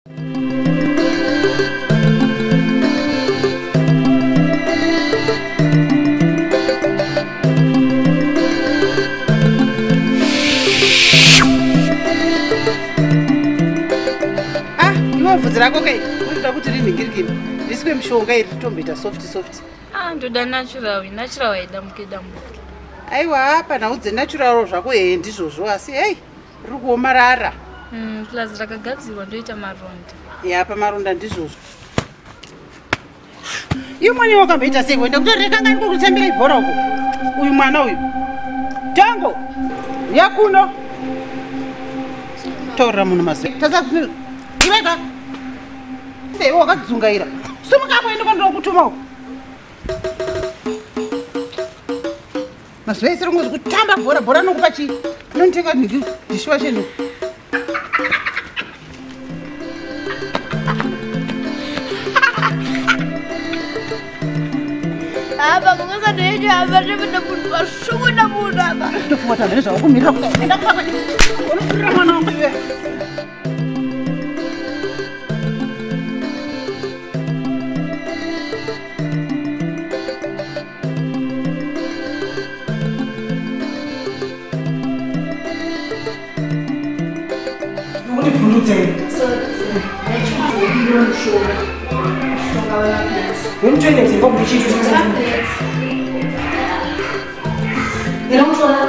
Ah, iwe bvudzi rako kai urikuda kuti rinhingirikini riswe mishonga iri ritomboita soft soft. Ah, ndoda natural, natural haidambuke dambuke. Aiwa, panhau dzenatural zvako hee ndizvozvo asi hei riri kuomarara. Plus rakagadzirwa ndoita maronda. Ya, pamaronda ndizvozvo. Iwe mwana wakamboita sei kuenda kutoreka ngani kutambira ibhora uko? Uyu mwana uyu. Tango. Yakuno. Taurira munhu mazwi. Tasa Iweka. Sei wakadzungaira. Sumuka apo ende kwandinokutuma uko. Mazuva ese ringozi kutamba bhora bhora nokupa chii? Unonditenga nhingi dishwashen uko. Apa kukasadoita apa ndinoda munhu vasunguna munhu apa. Ndofunga kuti hamene zvavakumirira kudai. Enda kumba kwete. Unokurira mwana wangu iwe.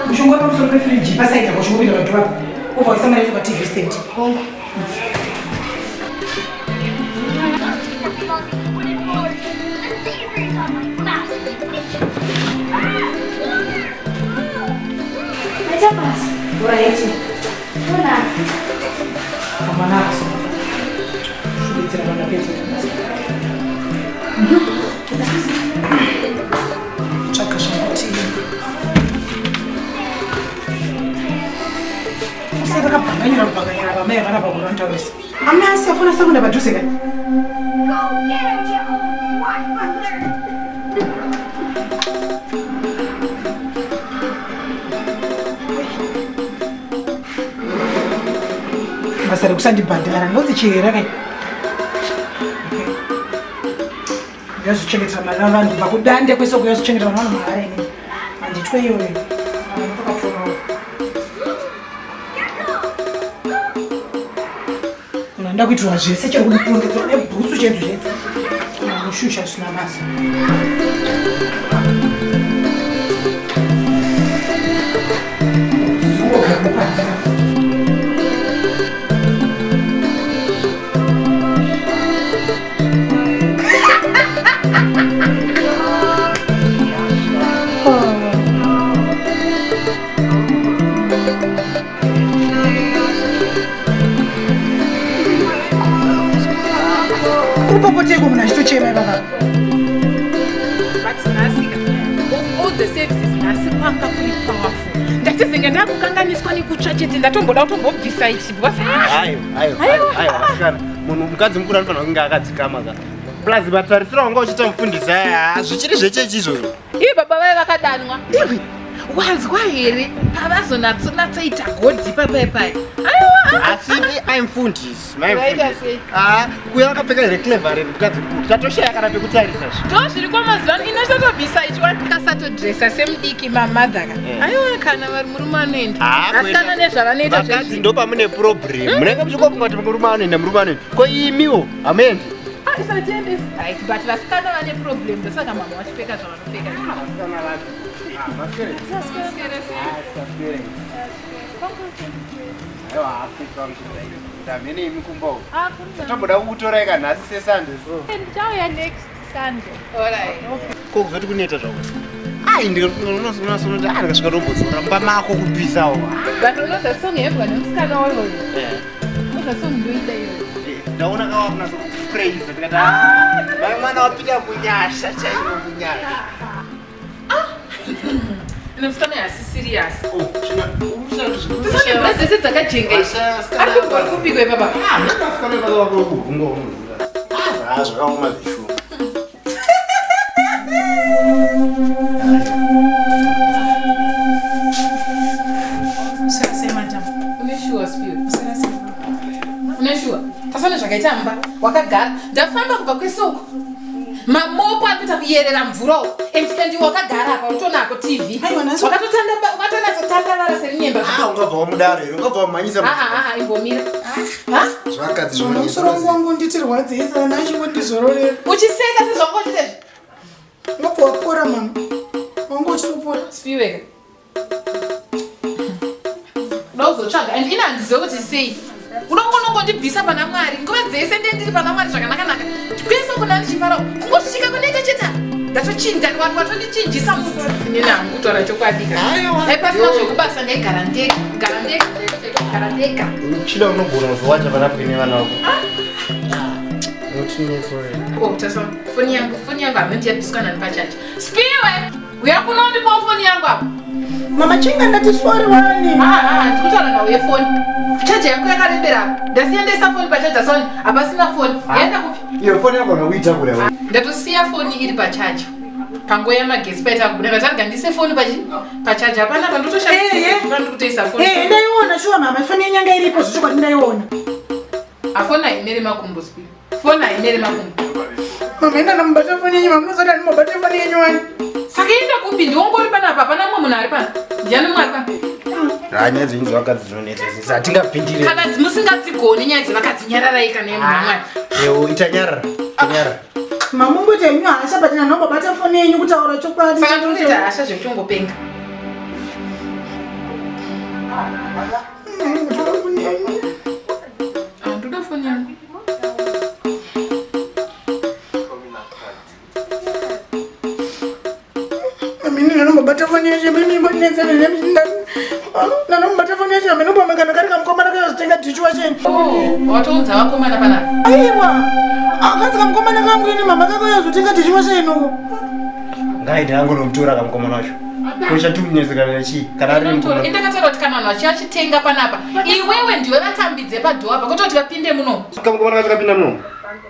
Mushonga pamusoro pefiriji pasaidi apo uchingopinda padhuva ubva waisa mari yacho patv stand. Tsvaka zvamuti. Usai vakabvanganyira kubvanganyira vamai havana pakurantaurisa. Amai asi afona sakunda padhuze ka. Basa rekusandibhadhara ndonzi chihera kai. Ndozochengetera mwana vanhu kubva kudande kwese uko yozochengeta mwana vanhu mahara ini. Handitwe iyoyo. Ndakatorawo. Unoda kuitirwa zvese chero kundipondedzera nebhutsu chaidzo chaidzo. Unoshusha zvisina basa. Zuwo kakupanza. Kupopoteko munhu achitochema ipapa. But nhasi ka, of all the services nhasi kwanga kuri powerful. Ndatizenge ndakukanganiswa nekutsva chete ndatomboda kutombobvisa ichi because ah, Aiwa, aiwa, aiwa, aiwa, asikana. Munhu mukadzi mukuru anofanira kunge akadzikama ka. Plus matarisiro wanga uchiita mufundisi aya zvichiri zvechechi izvozvo. Iye baba vaya vakadanwa. Iwe wanzwa here pavazonatsoita godhi papai pai? Aiwa. Asi mai mufundisi, mai mufundisi. Ah, kuya vakapfeka here clever here mukadzi mukuru. Tatoshaya kana pekutarisa zve. Ndo zviri kwa mazuva ano inototobvisa ichi wakasatodressa semudiki mamadha ka. Eh. Aiwa kana vari murume anoenda. Ah, Asikana nezvavanoita Vakadzi ndo pamune problem. Munenge muchingofunga kuti murume anoenda, murume anoenda. Ko imiwo hamuendi? Ah, isatiendesi. Right, but vasikana vane problem ndosaka mama vachipfeka zvavanopfeka. Vasikana vacho. Ah, masikere. Masikere. Ah, Aiwa, afrika ndamhene imi kumba uko. Ah, kuna. Tomboda kukutorai kanhasi seSunday so. Ndichauya next Sunday. Alright. Ko kuzoti kuneta zvako. Ai ndikasvika ndikasvika tombodzora mumba mako kupisawo. But unoza song yebwa nemusikana wayo. Eh. Unoza song ndoida iyoyo. Ndaona kawa kunaso kupraise ndikati ah, mai mwana wapinda munyasha chaimo munyasha. Ine musikana yasi serious. Oh, china urushaya kuti zvino. Tisane bra dzese dzakajenga ichi. Ari kumbori kupiko ipapa? Ah, vasikana ipapa vakuhunga unoziva. Ah, zvakaoma zvishuwa. Usara sei madam? Une sure spirit. Usara sei? Une sure. Usaone zvakaita mba wakagara. Ndafamba kubva kwese uko. Mamopo ari kuita kuyerera mvura uko. And wakagara apa utonako TV. Aiwa, nhasi- Wakatotanda wakatonatso serinyemba. Ah, ungabva wamudaro here ungabva wamhanyisa Ah ah ah imbomira. Ha? zvakadzi Mama, musoro wangu wangu unditirwadzei sana nachingondizororera. Uchiseka sezvanga uchiita izvi. Wabva wapora mama. Wangu uchitopora. Spiweka. Unozotsvaga and ina handizive kuti sei. Unongonongondibvisa pana Mwari. Nguva dzese ndiye ndiri pana Mwari zvakanaka-naka. Kwese kuna ndichifara kungosvika kunoita chete. Ndatochinja vanhu vatondichinjisa mutu. Inini hangu kutaura chokwadi ka. Dai pasina zvekubasa ndaigara ndega, gara ndega, gara ndega. Uchida unogona kuzowacha panapa nevana vako. Unotinetsa. Oh, taswa foni yangu hameno yabviswa nani pachacha. Spiwe, uya kuno undipawo foni yangu apa. Mama chinga ndati sorry wani. Ndikutaura nhau yefoni. Chaja yangu yakarembera apa. Ndasiya ndaisa foni pachaja soni hapasina foni. Yaenda kupi? Iyo foni yako unokuitakura wewe. Ndatosiya foni iri pachaja. Panguva yamagetsi paita kubuda ndati ndise foni pachi pachaja hapana Eh, eh. pandotoshandisa ndikutoisa foni. Eh, ndaiona shuwa mama, foni yenyanga iripo zvechokwadi ndaiona. Afoni haimere makumbo Spiwe. Foni haimere makumbo. Mama enda namubata foni yenyu, mama munozoti andimubate foni yenyu wani. Saka enda kupi ndiongori panapa hapana mumwe munhu ari pano. Ndiani mumwe ari pano? Ah, nyaya dzenyu dzevakadzi dzinonetsa idzi. Hatingapindire. Kana musingadzigoni nyaya dzevakadzi nyararai kana yemuna Mwari. Ewo itanyarara. Itanyarara. Mama mungoti henyu hasha but ndinombobata foni yenyu kutaura chokwadi. Saka ndinoita hasha zvekutongopenga. Ndinoda foni yenyu. Ah, ndoda foni yangu. Mama ini ndinombobata foni yenyu, mimi mbonetsa ndinombobata foni yenyu, mimi kana kari kamukomana kazotenga dhichi wacheni. Oh, watoudza vakomana panapa. Aiwa, akazi kamukomana kangu ini mama kakazotenga dhichi wacheni uko. Ngaende angonomutora kamukomana wacho. Kuchatikunetsekana nechii? Kana ari mukomana. Indakataura kuti kana vanhu vachiachitenga panapa iwewe ndiwe vatambidze padhoo apa kutoti vapinde muno. Kamukomana kacho kapinda munomu.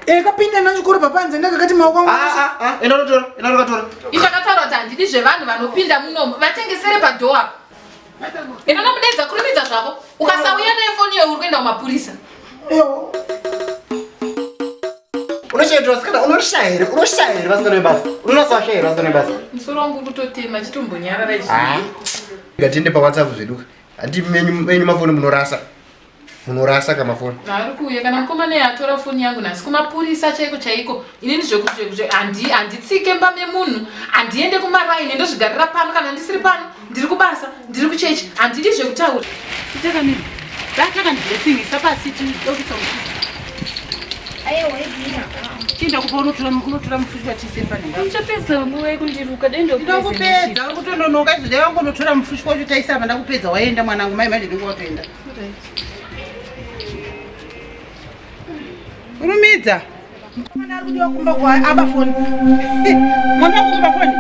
Eh, kapinda nachikoro papanze ndakakati maoko angu. Ah ah ah, enda unotora, enda unokatora. Indakataura kuti handidi zvevanhu vanopinda munomu vatengesere padhoo apa. Inonomudedza kurumidza zvako ukasauya nefoni iyo uri kuenda kumapurisa. Ewo. Unochengeta vasikana, unoshaya here? Unoshaya here vasikana vebasa? Unonatsa washaya here vasikana vebasa? Musoro wangu uri kutotema chitombonyarara izvi. Ah. Ngatiende paWhatsApp zvedu. Handi menyu menyu mafoni munorasa. Munorasa kamafoni. Ari kuuya kana mukomana iye atora foni yangu nhasi kumapurisa chaiko chaiko inini zvekuzvekuzve handitsike mba memunhu handiende kumaraini ndozvigarira pano kana ndisiri pano ndiri kubasa ndiri kuchechi handidi zvekutaura. Itakamira. Bataka ndressing isa pasi tidokisa mufushwa. Aiwa, ibvira. Chienda kupa unotora mufushwa tiise panhenga. Muchapedza nguva yekundiruka dai Ndokupedza uri kutononoka izvo dai wangonotora mufushwa wacho taisa apa ndakupedza waenda mwanangu mai manje ndinge watoenda. Kurumidza. Mwana ari kudiwa kumba kwa aba foni. Mwana kuba foni.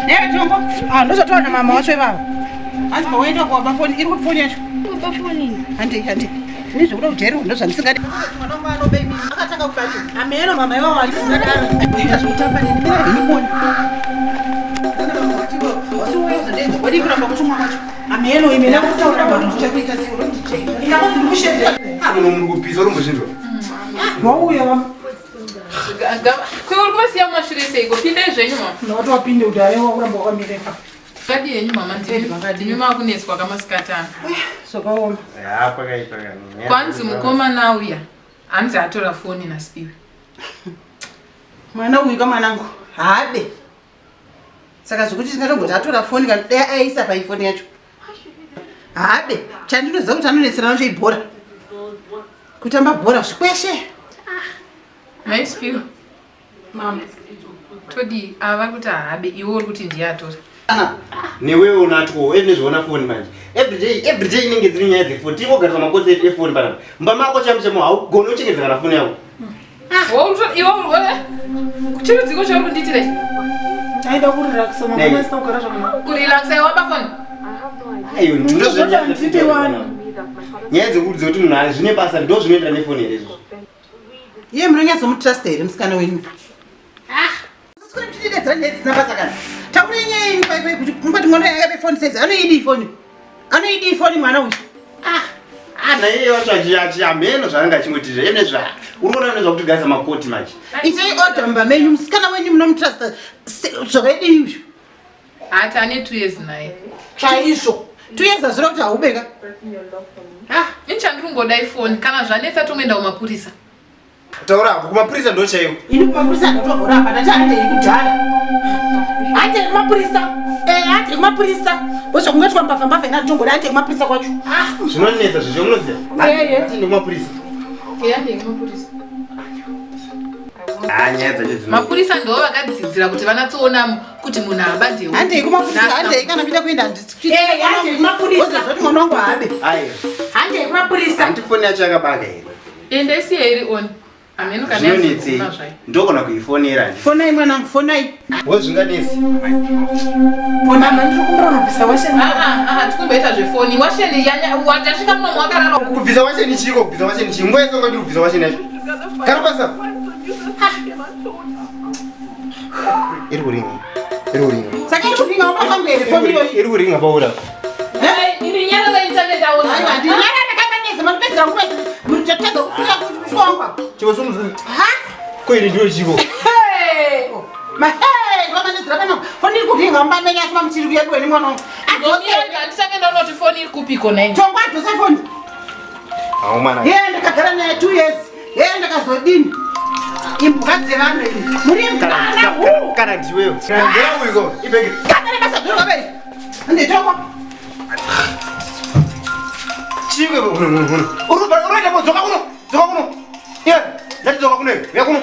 Naye Tombo. Ah, ndozotaura namama wacho ivavo. Hanzi pawaenda kuaba foni iri kuti foni yacho. Kuba foni. Handi handi. Zvine zvekuda kujairwa ndozvandisingadi. Mwana wangu anoba imi. Akatanga kubata. Ameno mama iwawo handizingadaro. Ita zvekutamba neni. Mira henyu foni. Wadii kuramba kutumwa kwacho? Ameno imi ndakutaura Kuti uchakuita sei unondijaira. Ingakonzi ndikushedza. Ah, muno muri kupisa urumbozvinzwa. Wauya wa. Kwe uri kuvasiya mumashure seiko pindai zvenyu mama. Ndakati wapinde kuti aiwa kuramba wakamira ipapo. Makadii henyu mama ndimi makunetswa kamasikati ano. Zvakaoma. Ya, pakaipa kani. Kwanzi mukomana auya hanzi atora foni naSpiwe. Mwana uyu kamwanangu haabe. Saka zvekuti tingatomboti atora foni kana dai aisa paifoni yacho. Haabe. Chandinoziva kuti anonetsera nacho ibhora. Kutamba bhora zvikweshe. Mai Spiwe Mama. todii ava vari kuti haabe iwe uri kuti ndiye atora. Newewe unatwo nezvoona foni manje. Everyday everyday inenge dziri nyaya dzefoni. Tingogarisa makotsi edu efoni panapa. Mumba mako chamo chamo haugoni kuchengetedza kana foni yako. Iwe chirudziko chauri kundiitira ichi? Aida kurelaxa mama Nei. masina kugara zvakanaka. Kurelaxa iwe waba foni. Aiyo Ndozvoti handidi wani. Nyaya dzekuti dzekuti munhu zvine basa ndo zvinoenderana nefoni here izvozvo. Iye munonyatsomutrust here musikana wenyu? Ah! Muchidededzera nyaya dzisina basa kana. Taurai nyaya yenyu pai pai kuti mungati mwana yakabe foni size anoidii foni? Anoidii foni mwana uyu? Ah! Ah, naiye wacho achiamheno zvaanga achingotizve ene zva uri kuona nezvakutigasa makoti manje. Itei order mumba menyu musikana wenyu munomutrusta zvakadii uyu? Ati ane 2 years naye. Chaizvo. 2 years hazvira kuti haubeka. Ah, ini chandiri kungoda ifoni kana zvanetsa tongoenda kumapurisa. Taura hako kumapurisa ndo chaiwo. Ini kumapurisa ndotogora apa ndati handei kudhara. Handei kumapurisa. Eh, handei kumapurisa. Bozvo kungoitwa mbavha mbavha ina nditongoda handei kumapurisa kwacho. Ah, zvinonetsa zvezvo munoziva. Eh, eh. Handei kumapurisa. Eh, handei kumapurisa. Ah, nyaya dzacho dzino. Mapurisa ndo vakadzidzira kuti vanatsoona kuti munhu haabadhe. Handei kumapurisa, handei kana kuita kuenda handisi. Eh, handei kumapurisa. Ozoti mwana wangu haabe. Aiwa. Handei kumapurisa. Hanti foni yacho yakabaka here? Ende isiye iri on. Ameno kana Zvinonetsei? yazoguma zvayo. Ndogona kuifonera ndi. Fonai mwanangu, fonai. Wo zvinganetsi. Mama ndiri kumbira unobvisa washeni. Ah ah ah tikumboita zvefoni. Washeni yanya watasvika muno mwakarara. Kubvisa washeni chiko, kubvisa washeni chii? Nguva yese ungadi kubvisa washeni yacho. Karupasa. Iri kuringa. Iri kuringa. Saka iri kuringa wamba kwangu here foni iyoyi? Iri kuringa paura. Iri nyarara internet aona. Aiwa, ndinyarara kakanetsa manopedzera nguva muchatadza kufika kushongwa. Chivo somuzi. Ha? Ko iri ndiyo chivo. Hey! Mahey, vamanetsera panapa. Foni iri kuringa mumba menyu asi mamuchiri kuya ni mwana wangu. Adzose. Handichange ndaona kuti foni iri kupiko nai. Tongo adzose foni. Hawu mwana. Yeye ndakagara naye 2 years. Yeye ndakazodini? Imbwa dzevanhu iri. Muri mwana hu. Kana ndiwewe. Ngera uiko. Ibeke. Kana basa dhoro kaberi. Nditoko. Chiwe uno uno uno. Uri uri uri dzoka kuno. Dzoka kuno. Iwe, ndati dzoka kuno. Uya kuno.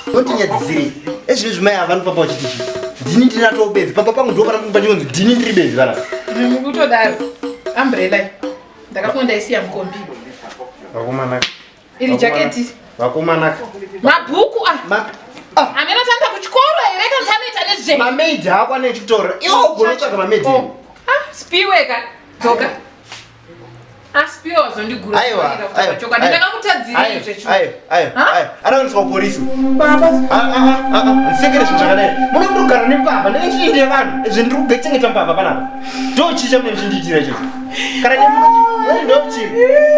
Ndotinyadzisirei. Ezvino zvimai ava vanofamba vachiti chii? Ndini ndinatoo benzi. Pamba pangu ndo pana pachinonzi ndini ndiri benzi vana. Mukutodaro. Umbrella. Ndakafunga ndaisiya mukombi. Vakomana. Iri jaketi. Vakomana. Mabhuku ah. Ma Ameno tanda kuchikoro here kana tanoita nezve. Mamaid ako ane chikutaura. Iwe ugona kutsvaga mamaid. Oh. Ah, spiwe ka. Dzoka. Asipiwe wazondigura. Aiwa. Aiwa. Chokwadi ndakakutadzirei zvecho. Aiwa. Aiwa. Ha? Aiwa. Anoendeswa kupolisi. Baba, Ndisekere zvinhu zvakadai. Muno kutogara nembavha, ndinenge ndichiinde vanhu. Izvi ndiri kuchengeta mbavha panapa. Ndochii chamunenge muchindiitira ichocho? Kana nemunoti, ndochii?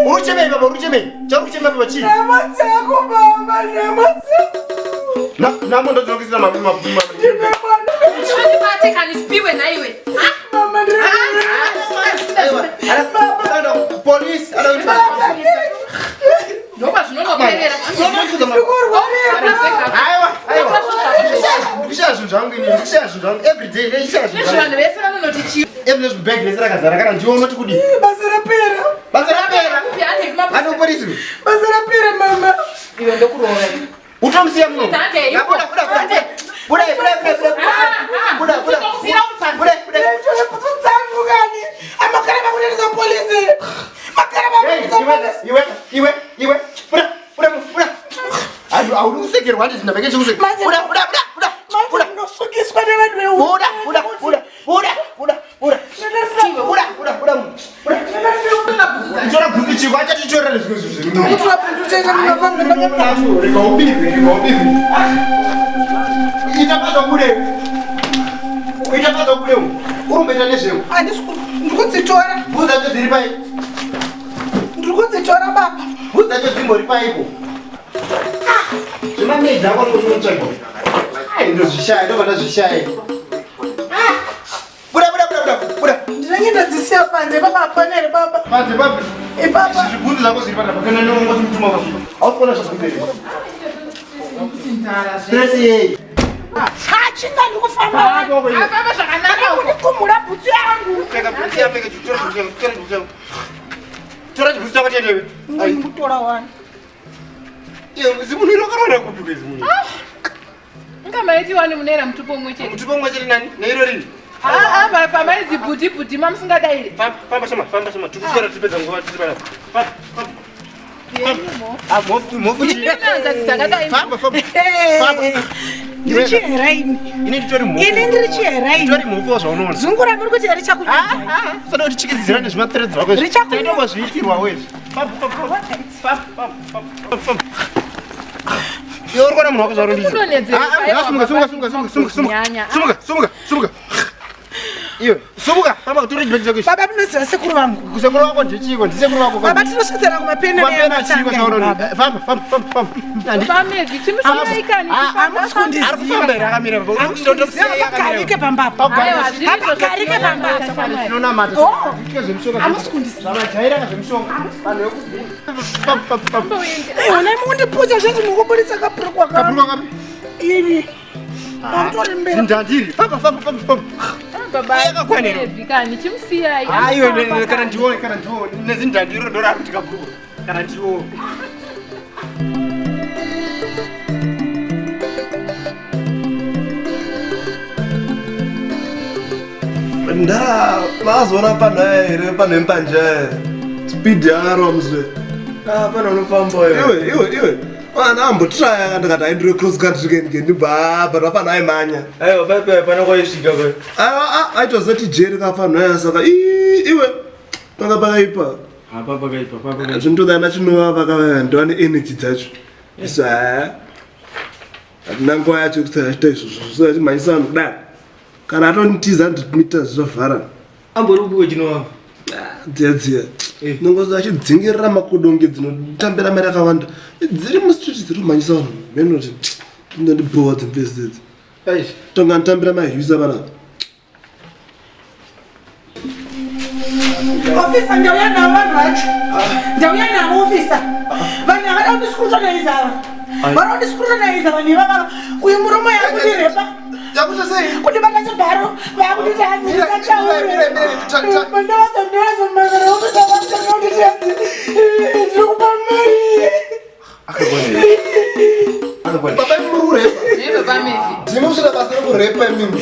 Uri kuchemei baba, uri kuchemei? Chauri kuchemei baba chii? nhamo dzako baba, nhamo dzako. Namo ndodzinokisira mabima mabima. Ndine mwana. Ndibate kani spiwe naiwe. Mama ndiri. Aiwa. Ana polisi, ana kuti. Ndopa zvinonoperera. Aiwa, aiwa. Ndikushaya zvinhu zvangu ini, ndikushaya zvinhu zvangu every day, ndikushaya zvinhu Nezve zvangu. vanhu vese vanonoti chii? Every day bag rese rakazara kana ndiwe unoti kudii? Basa rapera. Basa rapera. Kupi hande kumapurisa. Ano polisi. Basa rapera mama. Iwe ndokuroora. Utomusiya muno. Hande, ipo. Buda, buda, buda. Buda, buda, buda, buda. Buda, buda. Buda, buda. Nditore bhutsu dzangu kani. Amakara vakunendesa polisi. Makara Hey, vakunendesa iwe, polisi. iwe, iwe, iwe. Buda, buda, buda. Ayo, auri kusekerwa handiti ndabeke chikusekerwa. Manje- Buda, buda, buda, buda. Manje Buda. munosukiswa nevanhu vehu. Buda, buda, buda, buda, buda, buda. Buda, buda, buda. Buda. Tora bhutsu chiko, achatitorera zvimwe zvinhu zviri muno. Kutora bhutsu chete munofamba ndakadaro. Rega ubirwe, rega ubirwe. Ita basa ubude. Ita basa ubude. Urumboita nezveko. Handisi ku- ndiri kudzitora. Bhutsu dzacho dziri pai. Ndiri kudzitora baba. Bhutsu dzacho dzimbori paiko. Zvemameidzi ako ndinotsvaga. Ai, ndozvishaya, ndobva ndazvishaya. Buda, buda, buda, buda, buda. Ndinenge ndadzisiya panze baba hapana here baba. Panze papi. Ipapa. Zvibhutsu zvako zviri panapa. Kana ndinongoti mutuma wako. Hausi kuona zvabhutsu here? Stress yei? Hachinga ndikufamba. Afamba zvakanaka uko. Kundikumura bhutsu yangu. Pfeka bhutsu yako, pfeka, tora bhutsu yako, tora bhutsu yako. Tora bhutsu yako tiende. Ai. Ndikutora wani. Iye, zimunhu iro rakarwara kupi kwezimunhu? Ingamaiti wani munera mutupo umwe chete. Mutupo umwe chete nani? Neiro rini? Ah ah pamaizi bhuti bhuti mamusingadairi. Famba, famba shama, famba shama. Tikuswera tipedza nguva tiri panapa. Famba, famba. Ah, mhofu, mhofu chii? Ndinanzadzi dzakadai. Famba, famba. Famba. Ndiri chiheraini. Ini nditori mhofu. Ini ndiri chiheraini. Nditori mhofu wazvaunoona. Dzungu ramuri kuti richakunyudzai. Usada kutichikidzira nezvimathreads zvako izvi. Richakunyudza. Taitongozviitirwawo izvi. Famba, famba, famba. Famba, famba, famba, famba. Iwe uri kuona munhu wako zvauri Unonedzera Ah, ah, aiwa, Sumuka, sumuka, sumuka, sumuka, sumuka, sumuka. Nyanya. Sumuka, sumuka, sumuka. Iwe, sumuka, famba kutora chibhegi chako ichi. Baba munoziva sekuru vangu. Kusekuru wako ndichiko, ndisekuru wako. Baba tinosvitsana kumapena Kumapena chiko chaunoni. baba. Famba, famba, famba, famba. Baba Mevi, chimusiyai kani. Hamusi kundiziva. Ari kufamba here akamira? Hapagarike pambapa. Aiwa, hazviri izvo Hapagarike pambapa. Tinonamata. Oh. Zvitye zvemushonga. Hamusi kundiziva. Zvamajaira zvemushonga. Vanhu veku Famba, famba, famba. Honai mukundiputsa zvezi mukuburitsa kabhurukwa Kabhurukwa kapi? Ini. Makutorimbera. Zindandiri. Famba, famba, famba, famba. Baba Yakakwana here? Mevi kani, chimusiyai. Aiwe, kana ndiwo, kana ndiwo. Nezindandiro ndorari kuti kabhurukwa. Kana ndiwo. Ndara mazoona panhu aya here panhu embanje aya speed yakarwa muswe. Ah, pana unofamba iwe. Iwe iwe iwe. Ana ambotraya ndikati aindire cross country kenike ndibva but apanhu aimanya. Aiwa pai pai pana kwaisvika pai. Aiwa aitozoti jeri kafanhu aya saka ii iwe panga pakaipa. Apa pakaipa pa pakaipa. Zvinotodana chinova vakavaya ndova energy dzacho. Isu haa. Hatina nguva yacho yekuti achiita izvozvo so achimhanyisa vanhu kudaro. Kana atonitiza 100 meters zvavhara. Ambori kupiwe chinova. Dziya dziya. Nongozi achidzingirira makodonge dzinotambira mari yakawanda. Dziri mustreet dziri kumhanyisa vanhu. Menoti ndondibhowa dzimvezi dzedzi. Aish. Tonga nditambira mahusa panapa. Ofisa ndauya navo vanhu vacho. Ndauya navo ofisa. Vanhu havada kundiscrutinize ava. Vada kundiscrutinize vanhu ivava. Uyu murume yakundirepa. Yakuita sei? Kundibata chibharo vakunditi hanzi Mira, ndisataure. mira, mira, mira, ta- ta- Mandavaza ndazomangara ofisa vakutanga kunditi hanzi ndiri kupa mari. Baba imi muri kurepa. Baba Mevi. Ndimi kusvika basa rekurepa imimi.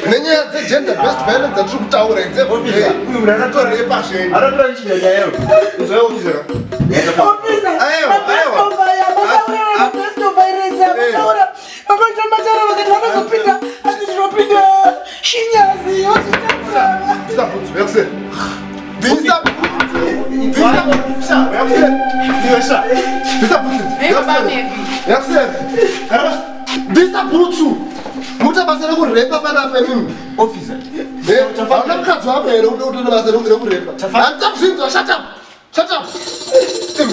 Nenyaya dzegender based violence dzatiri kutaura idzi. Officer. Uyu munhu akatorepa zvenyu. Anotora chichinja nyayo. Inzwa officer. Ofisa, Aiwa, mabest aiwa. of aya, mataura, mabest of violence, mataura. Vakaita vakati vanozopinda, asi tinopinda shinyazi, vachitaura. Bvisa bhutsu, uya kuseri. Bvisa bhutsu. Bvisa bhutsu. Sha, uya kuseri. Iwe sha. Bvisa bhutsu. Hey, Uya Baba kuseri. Mevi. Uya kuseri. Gara pasi. Bvisa bhutsu. Muta basa rekurepa panapa imimi. Officer. Eh, hauna mukadzi wako here ude kutoita basa rekurepa? Handisakuzvinzwa, shut up. Shut up.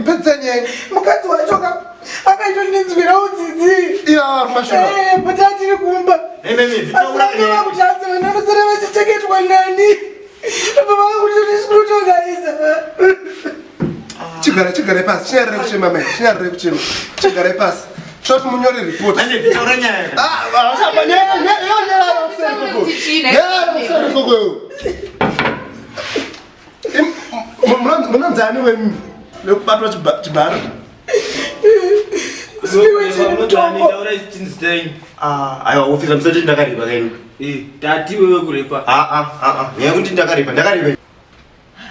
Mpedze nyaya. Mukadzi wacho ka akaitondinzwira udzidzi. Iye ava kumashura. Eh, but atiri kumba. Hey, Mevi, taura Asi ava kuti hanzi vanhu vanosara vachichengetwa nani. Baba vakuti Chigare, chigare pasi. Chinyarire kuchema mai. Chinyarire kuchema. Chigare pasi. Toti munyore report. Manje taura nyaya. Ah, ah, nyaya, nyaya, nyaya, kuseri koko. Nyaya kuseri koko. Munonzi ani wemi? Vekubatwa chibharo. Taura chinzitei. Ah, aiwa officer musati ndakaripa kaini. Eh, tati wewe kurepa. Ah ah ah ah. Nyaya yekuti ndakaripa, ndakaripa.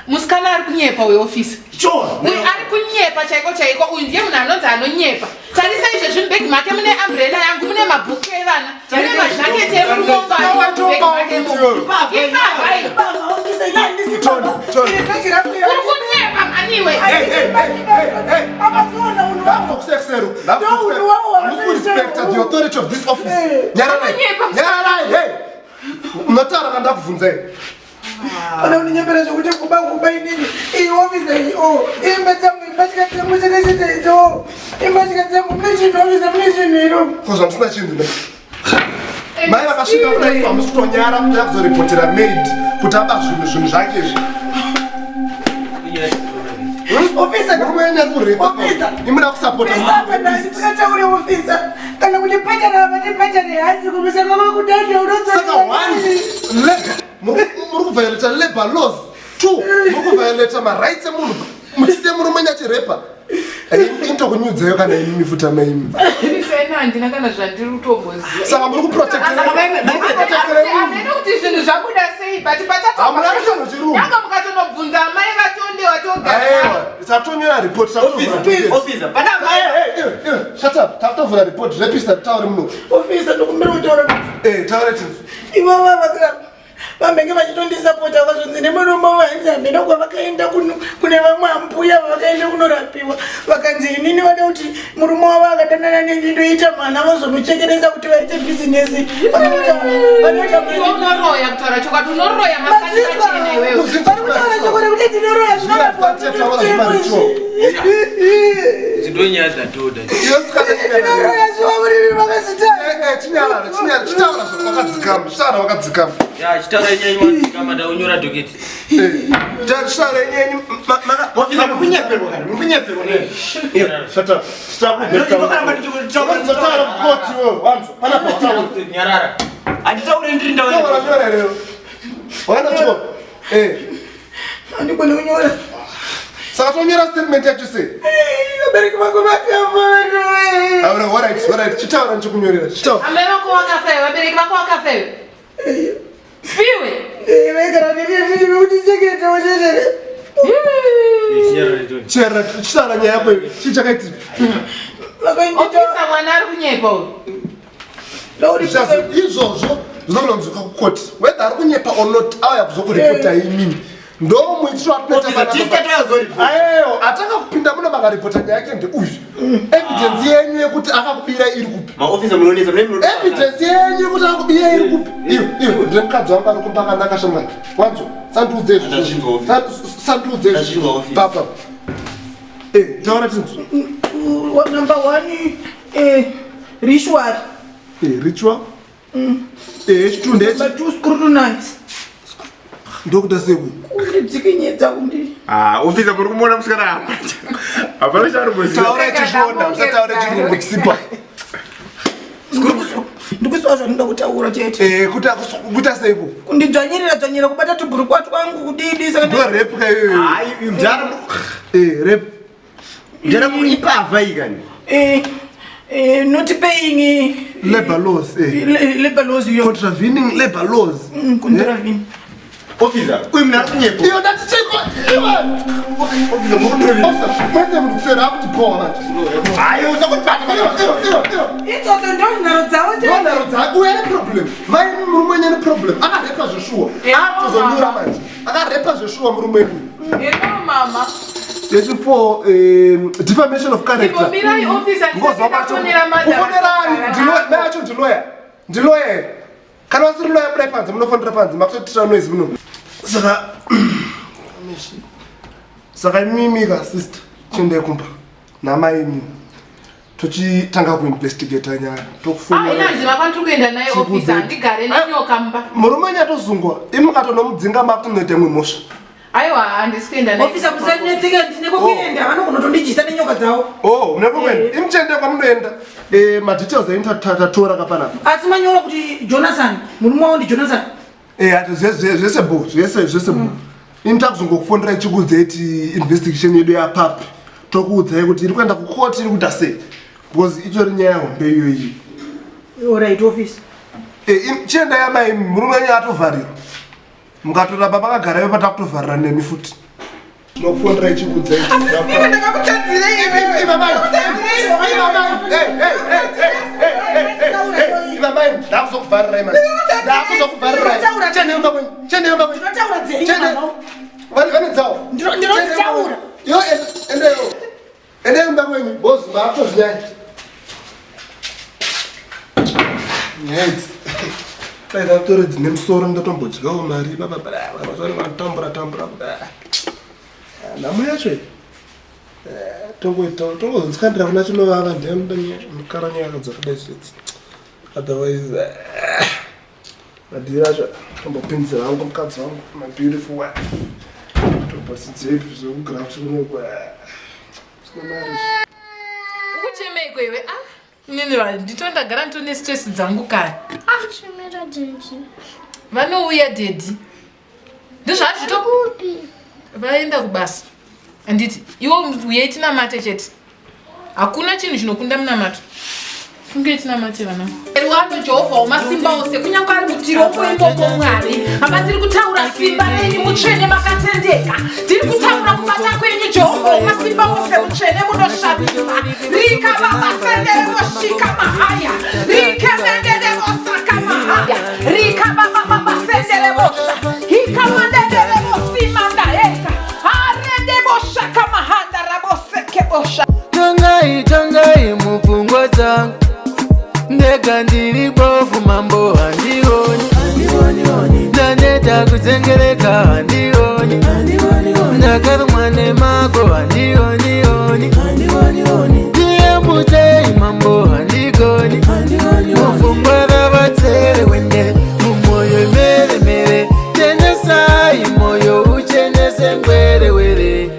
Musikana ari kunyepa uyu ofisa. Sure. Uyu ari kunyepa chaiko chaiko uyu ndiye munhu anonzi anonyepa. Tarisa izvezvi mubhegi make mune umbrella yangu mune mabhuku evana mune majaketi emurume mubhegi make imomo. Imbavha iyi. Uri kunyepa mhani iwe. Respect the authority of this office. Nyararai. Nyararai, hey. Unotaura kana ndakubvunzai. Kana uninyembera zvekuti kuba kuba inini iyi ofisa iyi o imba dzangu imbatya dzangu chakachita idzo o imbatya dzangu mune chinhu ofisa mune chinhu iro. Ko zvamusina chinhu ne. Mai vakasvika kudai hamusi kutonyara kuti akuzoripotera maid kuti aba zvinhu zvinhu zvake izvi. Ofisa Murume wenyu ari kurepa. Officer. Imuna kusapota. Isapa nani tikataure ofisa kana kuti pachana vati pachana hanzi kumisa kwako kudada Saka one, labor. Muri kuviolata labor laws. Two, muri kuviolata marights emunhu. Muchisiya murume wenyu achirepa. Intokunyudzeyo kana imi mifuta maimi. Ofisa ina handina kana zvandiri kutomboziva. Saka muri kuprotectera munhu. Hameno kuti zvinhu zvabuda sei but Hamuna chinhu chirungu. patatonyange mukatonobvunza amai vatonde watogara. Aiwa, tatonyora report. Officer, officer. Pana Hey, hey, hey, shut up. Tatovhura report. Rapist taure muno. Ofisa ndokumbira kutaura Eh, taure tinzi. ivava vaka Vambenge vachitondisapota vazonzi nemurume wanzi hameno kwavakaenda kune vamwe ambuya vavakaenda kunorapiwa vakanzi inini vada kuti murume wavo akadanana neni ndoita mwana vozomuchekeresa kuti vaite bhizinesi unoroya kutaura chokwadi unoroya masikati machena iwewe vari kutaura chokwadi kuti tinoroya zvinorapwa Ndonyaya dzatoda. tinoroya zviwa murimi makazvitanga Chinyarara, chinyarara, chitaura zvakadzikama, chitaura wakadzikama. Ya, chitaura nyenyu wadzikama ndaunyora doketi. Chitaura nyenyu Officer, muri kunyeperwa kani? Muri kunyeperwa nei? Shut up. Stop. Taura kukoti wewe, wanzwa. Pana pataura. Nyarara. Handitaure ndiri ndau. Taura nyora here. Wakaenda kuchikoro? Eh. Handikoni kunyora. Saka tonyora statement yacho sei? Vabereki vangu vakafa vanhu. Aura, alright, alright. Chitaura ndichikunyorera. Chitaura. Amai vako vakafa iwe, vabereki vako vakafa iwe. Spiwe. Vaigara neni vekutichengeta chete. Chinyarara Tony. Chera, chitaura nyaya yako iwe. Chii chakaitika? Vakandiita Ofisa mwana ari kunyepa uyu. Zvichazo- Izvozvo zvinononzwika kukoti. Whether ari kunyepa or not, auya kuzokuripota imini. Ndo muitiro Officer, watinoita tisati tazoripota. Ayeyo, atanga kupinda muno makaripota nyaya yake ndeuyu. Evidence yenyu yekuti akakubira iri kupi? Maofisa munonetsa mune muno. Evidence yenyu yekuti akakubira iri kupi? Iyo, iyo, ndine mukadzi wangu ari kumba akanaka shamwari. Wanzwa? Sandiudze izvozvo. Ndazvinzwa, officer. Sandiudze izvozvo. Ndazvinzwa, officer. Papa. Eh, taura tinzwe. Number one, ritual. Eh, ritual. Eh, chitunde ichi. Number two, scrutinize. Ndokuda sei kuyu? Kundidzikinyidza kundi. Ah, officer muri kumuona musikana apa. Hapana chaari kuziva. Taura chishona, usataure chirungu chisipa. Ndikuziwa zvandinoda kutaura chete. Eh, kuta kuta sei ku? Kundidzvanyirira dzvanyirira kubata tubhurukwa twangu kudidi saka Ndo rape ka iyoyo. Hayi, mudhara. Eh, rape. Mudhara muri ipavha iyi kani. eh, eh, not paying Labor laws, eh. labor laws iyo. Contravening labor laws. Contravene. Officer, uyu munhu ari kunyepa. Iyo ndati chiko. Iwe. Officer, muri kutovi. Officer, mwende munhu kuseri akutibowa manje. Hayi, usakutibata. Iwe, iwe, iwe, iwe. Idzodzo ndo nharo dzavo chete. Ndo nharo dzako uya neproblem. Mai murume wenyu ane problem. Akarepa zveshuwa. Akutozonyura manje. Akarepa zveshuwa murume wenyu. Hello mama. Yechi for defamation of character. Imbomirai officer Ngozi ndisati ndafonera madam. Kufonerani? Ndilo mai acho ndiloya. Ndiloya here? Kana vasiri loya budai panze munofonera panze makutotira noise muno. Saka Saka imimi ka sister chiendai kumba namai imimi. Tochitanga kuinvestigata nyaya. Ah, Tokufonera. inanzi vakwandiri kuenda naye officer handigare nenyoka mumba. Murume wenyu atosungwa. Imi mukatonomudzinga makutonoita imwe mhosva. Aiwa, handisi kuenda naye. Officer musanetseka ndine kwekuenda vanogona kutondijisa nenyoka dzavo. Oh, mune kwekuenda. Imi chiendai kwamunoenda. Eh, madetails enyu tatora kapanapa. Asi manyora kuti Jonathan, murume wavo ndi Jonathan. Eh, ati zvese zvese bo, zvese zvese bo. Ini takuzongokufonera ichikuudzai kuti investigation yedu yapapi. Tokuudzai kuti iri kuenda kucourt iri kuita sei. Because itori nyaya hombe iyoyi. Alright officer. Eh, chiendai amai murume wenyu atovharirwa. Mukatoramba makagara iwe patakutovharira nemi futi. Tinokufonera ichikuudzai. Iwe ndakakutadzirei iwe. Iva mai. Iva mai. Eh, eh, eh, eh, eh, eh, eh. Iva mai, ndakuzokuvharirai manje. Ndakuzokuvharirai. Ndinotaura- Chiendai kumba kwenyu. Chiendai kumba kwenyu. Ndinotaura dzenyu Chiendai. mama. Vane dzawo. Ndinodzitaura. Yo, endeyo. Endeyo kumba kwenyu. Boss, maakutozvinyanya. Nyaya idzi. Dai ndatori dzine musoro ndatombodyawo mari baba baba vanotambura tambura kudai. Nhamo yacho iyi. Tongoita tongozotsikandira kuna chinovava ndiye mukara nyaya dzakadai svedzi. Otherwise madhiri acho tombopinzira hangu mukadzi wangu my beautiful wife. Tombosidzei zvekugirafu kunoku. Sina mari. Ukuchemeiko iwe? Ah, inini nditondagara nditone stress dzangu kare. Chemera daddy. Vanouya daddy. Ndozvazvito Kupi? vaenda kubasa. Handiti iwe uyei tinamate chete. Hakuna chinhu chinokunda munamato. Kunge tinamate vana. Wano Jehovha wamasimba ose kunyange ari mutiroko imomo Mwari. Hama tiri kutaura simba renyu mutsvene makatendeka. Tiri kutaura kubata kwenyu Jehovha wamasimba ose mutsvene munoshamisa. Rika baba sendere voshika mahaya. Rike mendere vosaka mahaya. Rika baba baba sendere vosha. Ndaneta ndiri bofu mambo handioni, ndaneta kudzengereka handioni, ndakarumwa nemako handionioni, ndiyambutsei mambo handigoni, mupfungwa ravatsere wende, mumwoyo meremere, chenesai moyo uchenese ngwerewere.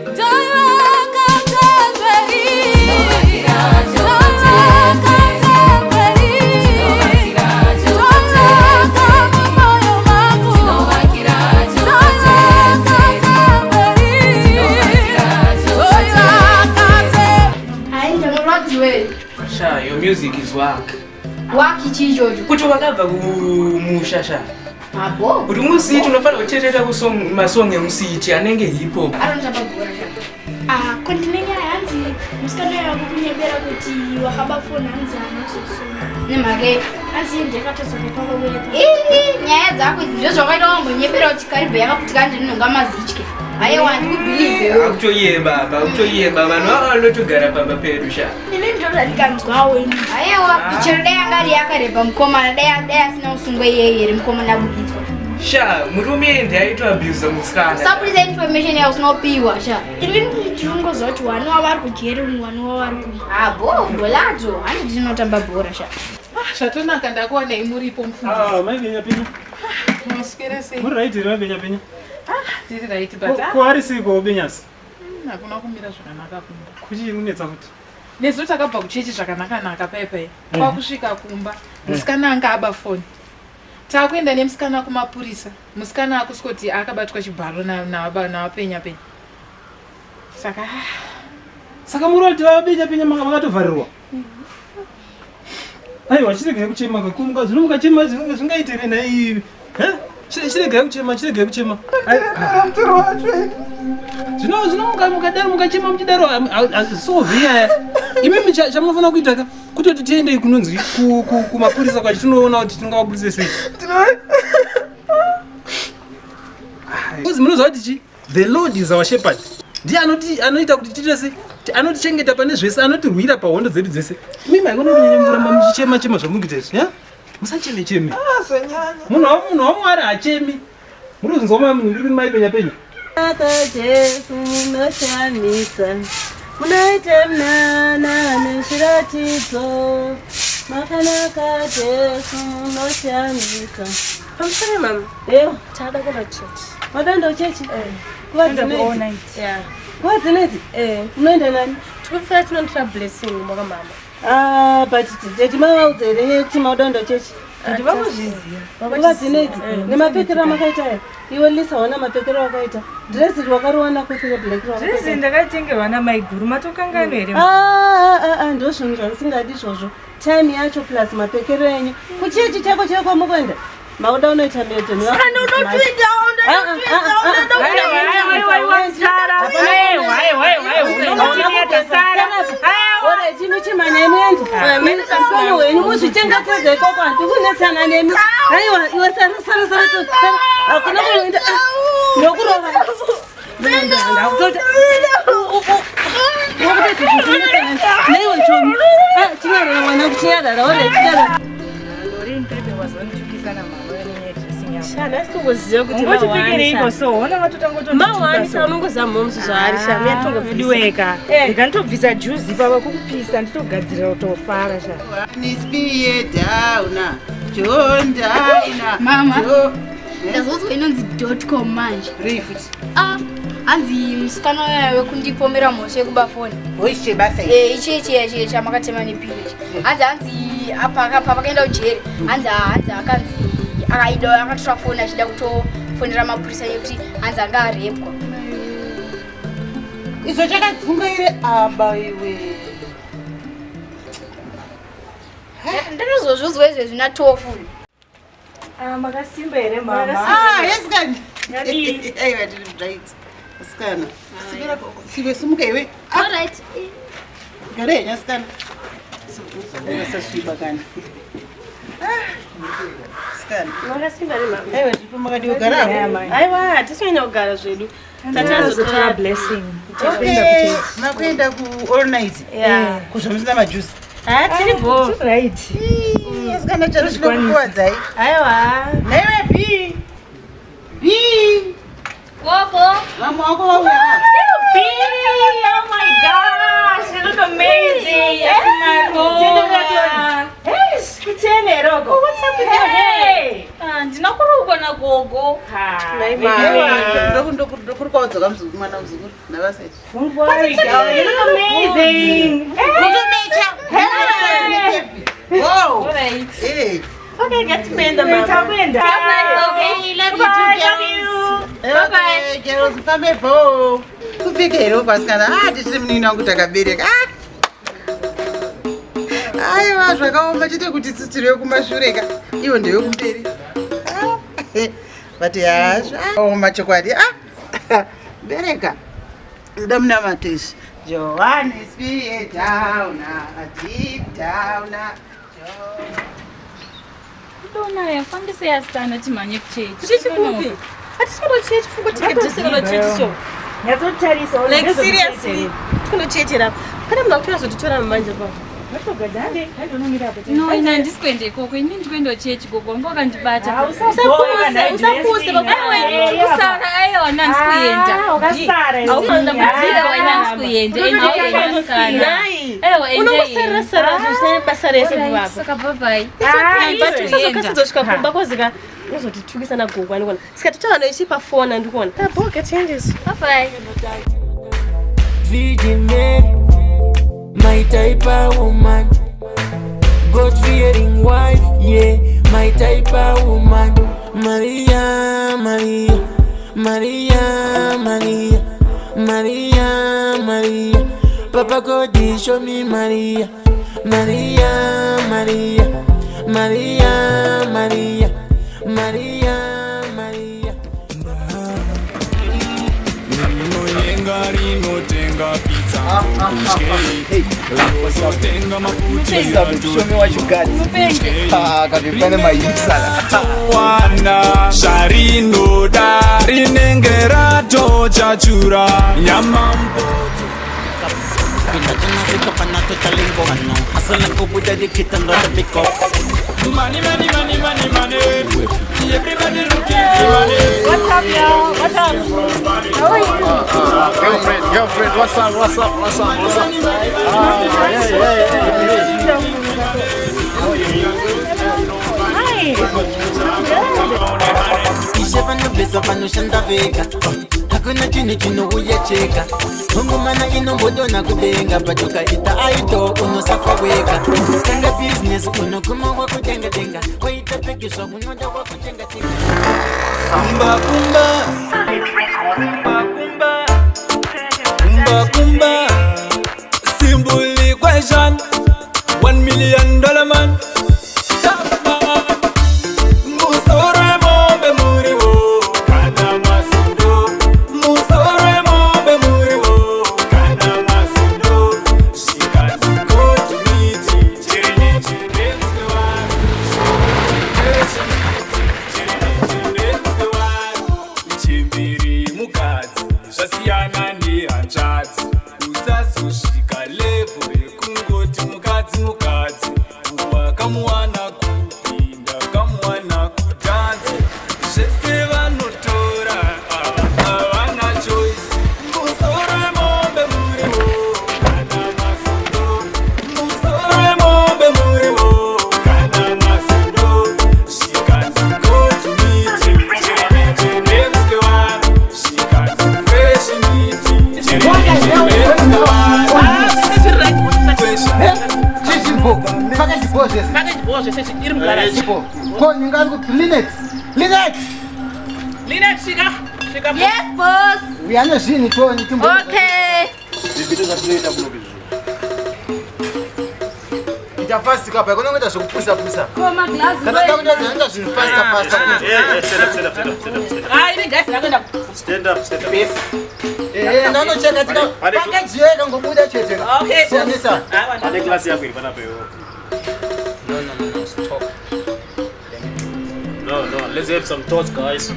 Sha, your music is work. Waki chii ichocho? Kuti wakabva kumusha sha. Abo. Kuti musiti unofanira kucherera masong emusiti anenge hip hop. Anotamba bhora sha. Ah, ko ndine nyaya hanzi musikana uyo akukunyebera kuti wakaba foni hanzi haana kuzosona. Nemhaka yei? Hanzi iye ndiye akatozonepa kwauya. Ii, nyaya dzako idzi ndozvakaita wambonyebera kuti Karibha yakaputika ndinonga mazitye. Haiwa handikubhilivhe. Akutoyeba apa, akutoyeba vanhu vava vanotogara pamba pedu sha. Ini ndinoda ndikanzwawo ini. Haiwa, chero dai anga ari akareba mukomana dai dai asina kusungwa iyeye here mukomana aburitswa. Sha, murume ndiye aitoabusa musikana. Usabudisa information yausina kupiwa sha. Ini ndinongoziva kuti wani wavo ari kujeri umwe wani wavo ari kumba. Ah, bho, bholadzo. Handiti ndinotamba bhora sha. Ah, zvatonaka ndakuwanai muripo mufundisi. Ah, mai Benya Penya. Maswera sei? Muri right here mai Benya Penya? Ah, ndiri right but ah. Ko ari seiko Benyasi? Hakuna kumira zvakanaka kumba. Kuchii kunetsa kuti? Nezuro takabva kuchechi zvakanaka-naka paye paye. Kwakusvika kumba, musikana anga aba foni. Takuenda nemusikana kumapurisa. Musikana akusvikoti akabatwa chibharo navapenya penya. Saka ah. Saka muri kuti vapenya penya vakatovharirwa? Aiwa chiregai kuchema kakumuka zvino mukachema zvingaite here nhai? Eh? Chiregai kuchema, chiregai kuchema. Zvino zvino mukadaro mukachema muchidaro solve nyaya. Imimi chamunofanira kuita ka kutoti tiende kunonzi kumapurisa kwacho tinoona kuti tingavaburitse sei. Because munoziva kuti chi the Lord is our shepherd. Ndiye anoti anoita kuti tiite sei? Anotichengeta pane zvese, anotirwira pahondo dzedu dzese. Imimi haikona kunyanya muramba muchichema chema zvamukuita izvi. Yeah? Musacheme cheme. Ah, zvanyanya. Munhu munhu waMwari hachemi. Muri kuzvinzwa mai munhu ndiri mai penya penya. Aka Jesu munoshamisa munoita mnana nezviratidzo makanaka Jesu munoshamisa. Pamusoro mama. Eyo. Tada kuenda kuchechi. Wadaenda kuchechi? Eh. Nguva dzinedzi. Yeah. Nguva dzinedzi? Eh. Unoenda nani? Tikufira tinotora blessing mwa mama. Ah, but tete mavaudza here nyaya yekuti mauda kuenda kuchechi? Kuti vangozviziva. Nguva dzinedzi nemapfekero amakaita aya. Iwe Lisa wana mapfekero awakaita. Dress iri wakariwana kupi reblack Dress rawakaita? ndakatengerwa namaiguru matokanganwa here? Ah, ah, ah, ah, ndozvinhu zvandisingadi izvozvo. Time yacho plus mapfekero enyu. Kuchechi chako chako mukuenda. Mauda unoita miedzo ne Saka ndinotoita, chimanyai muende upenyu hwenyu muzvichengetedze ikoko handikunetsana nemi aiwa iwe sara sara sara sara hakuna kuenda ndokurova naiwe chomi chinyarara mwana kuchinyarara ore chinyarara Tongoziva kuti Ungochipfekereiko so ona mawani sa unongoziva mhomzi zvaari sha uya tongobvisa ndika nditobvisa juzi ipapa kukupisa nditogadzirira kutofara sha Nispie down. Jondaina. Mama. Ndazozwa inonzi dot com manje. Rei futi. Ah, hanzi musikana uya wekundipomera mhosva yekuba foni. Hoishe basa iri. Eh, ichi ichi ichi chamakatema nepiro ichi. Hanzi hanzi apa apa pakaenda kujeri. Hanzi hanzi akanzi akaida akatora foni achida kutofonera mapurisa yekuti hanzi anga arepwa. Izvo chakadzungaire aba iwe. Ndinozozvuzwa izvezvi natofu. Ah, makasimba here mama? Ah, yes kani. Yadii? Aiwa tiri bright. Sikana. Sikana siwe simuka iwe. All right. Gara henya sikana. Usasviba kani. Sikana. Makasimba here mama? Aiwa tiri makadii kugara hapo. Aiwa, hatisi kugara zvedu. Tatazotora blessing. Okay, makuenda ku all night. Yeah. Kuzvomusina majuice. Ah, tiri bho. Right. Asikana chero chinokukuwadzai. Aiwa. Naiwe B. B. Gogo. Vamwe wako vauya. B. Oh my gosh, you look amazing. Yes, Hey, kutene rogo. What's up with your hair? Handina kurukwa nagogo. Ndokuri kwaudzoka muzukuru mwana muzukuru navaseti. Don't worry, girl. You look amazing. Kutomecha. Wow. All right. Hey. Okay, get to mend mama. Takuenda. Okay, love you too, Bye, love girls. you. Bye-bye. Girls, mufambe bho. Kupfeka here upasikana. Ah, tichiri munin'ina wangu takabereka. Ah. Aiwa, zvakaoma chete kuti tsitsiro yekumashure ka. Iwo ndeyekumberi. Ah. But ya, zvakaoma chokwadi. Ah. Bereka. Ida munamato izvi. Johane spirit down, deep down. Ndonaya fambisei asikana timhanye kuchechi. Kuchechi kupi? Hatisi kunochechi fungo tikadresera vachechi so. Nyatsotarisa. Like seriously. Tikunochechera. Pane munhu akutora zotitora manje pa. No, ina handisi kuenda ikoko. Ini ndikuenda kuchechi gogo wangu wakandibata. Ah, usapuse, usapuse, baba. Aiwa, ini ndikusara. Aiwa, ina handisi kuenda. Ah, wakasara, Haukundambudzira waina handisi kuenda. Enda uende asikana. Nai. Aiwa, enda Unongosarira sarira zvisina basa rese Alright, baba. Saka bye bye. Ah, but Handisi kuenda. usazokasizosvika kumba kozika uzotitukisa nagogo andikuona sika totaura ichipa foni andikuona aboga tiendesi Bye bye. Virgin Mary, my type of woman. God fearing wife, yeah, my type of woman. Maria, Maria, Maria, Maria, Maria, Maria. Papa God, show me Maria, Maria, Maria, Maria, Maria, Maria, Maria. Rinoyenga rinotenga pizza rozotenga maputirawana zvarinoda rinenge ratochachura nyama Money, money, money, money, money. Everybody looking for money. What's up, y'all? What's up? How are you? Girlfriend, girlfriend, what's up, what's up, what's up, what's up? Ah, yeah, yeah, yeah, Hi. Ishe vanobvesa vanoshanda vega hakuna chinhu chinouya chega ngomana inombodonha kudenga patokaita aito unosafa wega tanga bhizinesi unoguma wakudenga denga waita pekiswa unoda wakutenga tenga Kumba kumba Kumba kumba Kumba Simple equation $1 million man Top man Musoro wemombe muriwo Kana masundo Musoro wemombe muriwo Kana masundo Zvikanzi go to meeting Chiri nechinetswe vanhu Chimbiri mukadzi zvasiyana nehanzvadzi usazosvika levho yekungoti mukadzi mukadzi wakamuwana kupi ndakamuwana kudhanzi zvese vanotora havana choice musoro wemombe muriwo kana masundo musoro wemombe muriwo kana masundo zvikanzi go to meeting chenetswe vanhu zvikanzi fresh meeting chenetswe Chichipo, package bho zvese. Package bho zvese iri mugarage. Ko nyingari kuti Linet, Linet. Linet, svika. Svika. Yes, boss. Uya nezvinhu toni timbo. Okay. Zvibito zvatinoita kuno izvi. Ita fast kapa, ikona kuita zvekupusa pusa. Koma glass. Kana takuita zvinoita zvinhu faster faster. Stand up, stand up, stand up, stand up. Ah, ini guys ndakuenda. Stand up, stand up. Eh, ndanocheka tika package yedu ngobuda chete. Okay. Siyanisa. Pane glass yako iri panapa iwewe. No, no, no, no, stop. No, no, let's have some thoughts, guys.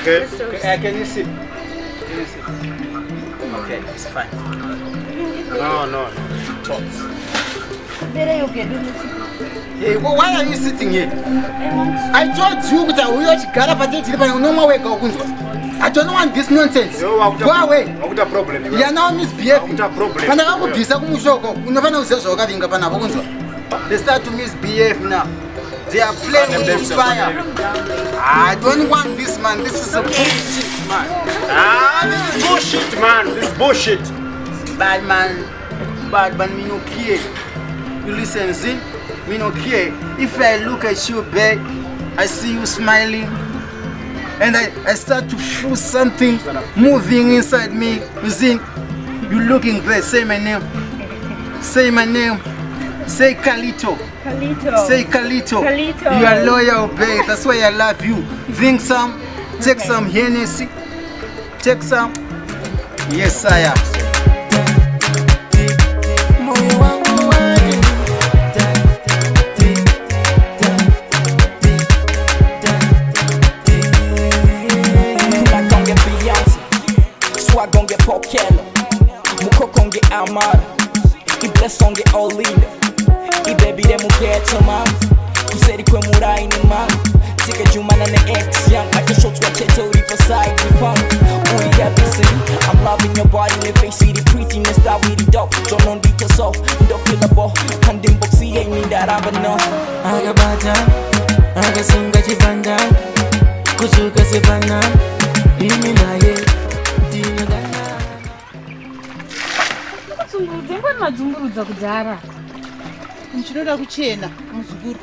Okay. Okay, can you sip? Can you sip? Okay, it's fine. No, no, no. Thoughts. Hey, well, why are you sitting here? I told you kuti auya uchigara patiri pano unomwa wega ukunzwa. I don't want this nonsense. Go away. Wakuita problem. You are now misbehaving. Pandakakubvisa kumusha uko unofanira kuziva zvawakavinga panapa ukunzwa. They start to misbehave now. They are playing with fire. I don't want this man. This is a bullshit man. Ah, this is bullshit man. This is bullshit. Bad man. Bad man, me no care. You listen, see? Me no care. If I look at you, babe, I see you smiling. And I, I start to feel something moving inside me. You see, you looking there. Say my name. Say my name. Say Kalito. Kalito. Say Kalito. Kalito. You are loyal, babe. That's why I love you. Drink some. Take some Hennessy. Take some. Yes, I am. Moyo wangu waje Black on get Beyonce, swag on get Pokelo, Mukoko on get Amara, Ibless on get Olinda, Ibaby dem get mama, Kuseri kwe murai ni mama, Tika Jumana ne ex young, akashotswa chete uri pa side ni pump, Uri everything, I'm loving your body ne face iri prettiness that we dope, don't on beat yourself, don't feel a ball, Handimboxi ain't need that no. akabata akasunga chibanda kutsvuka sevana imi naye tinodana Kudzungurudza ingwani madzungurudza kudhara. Chinoda kuchena muzukuru.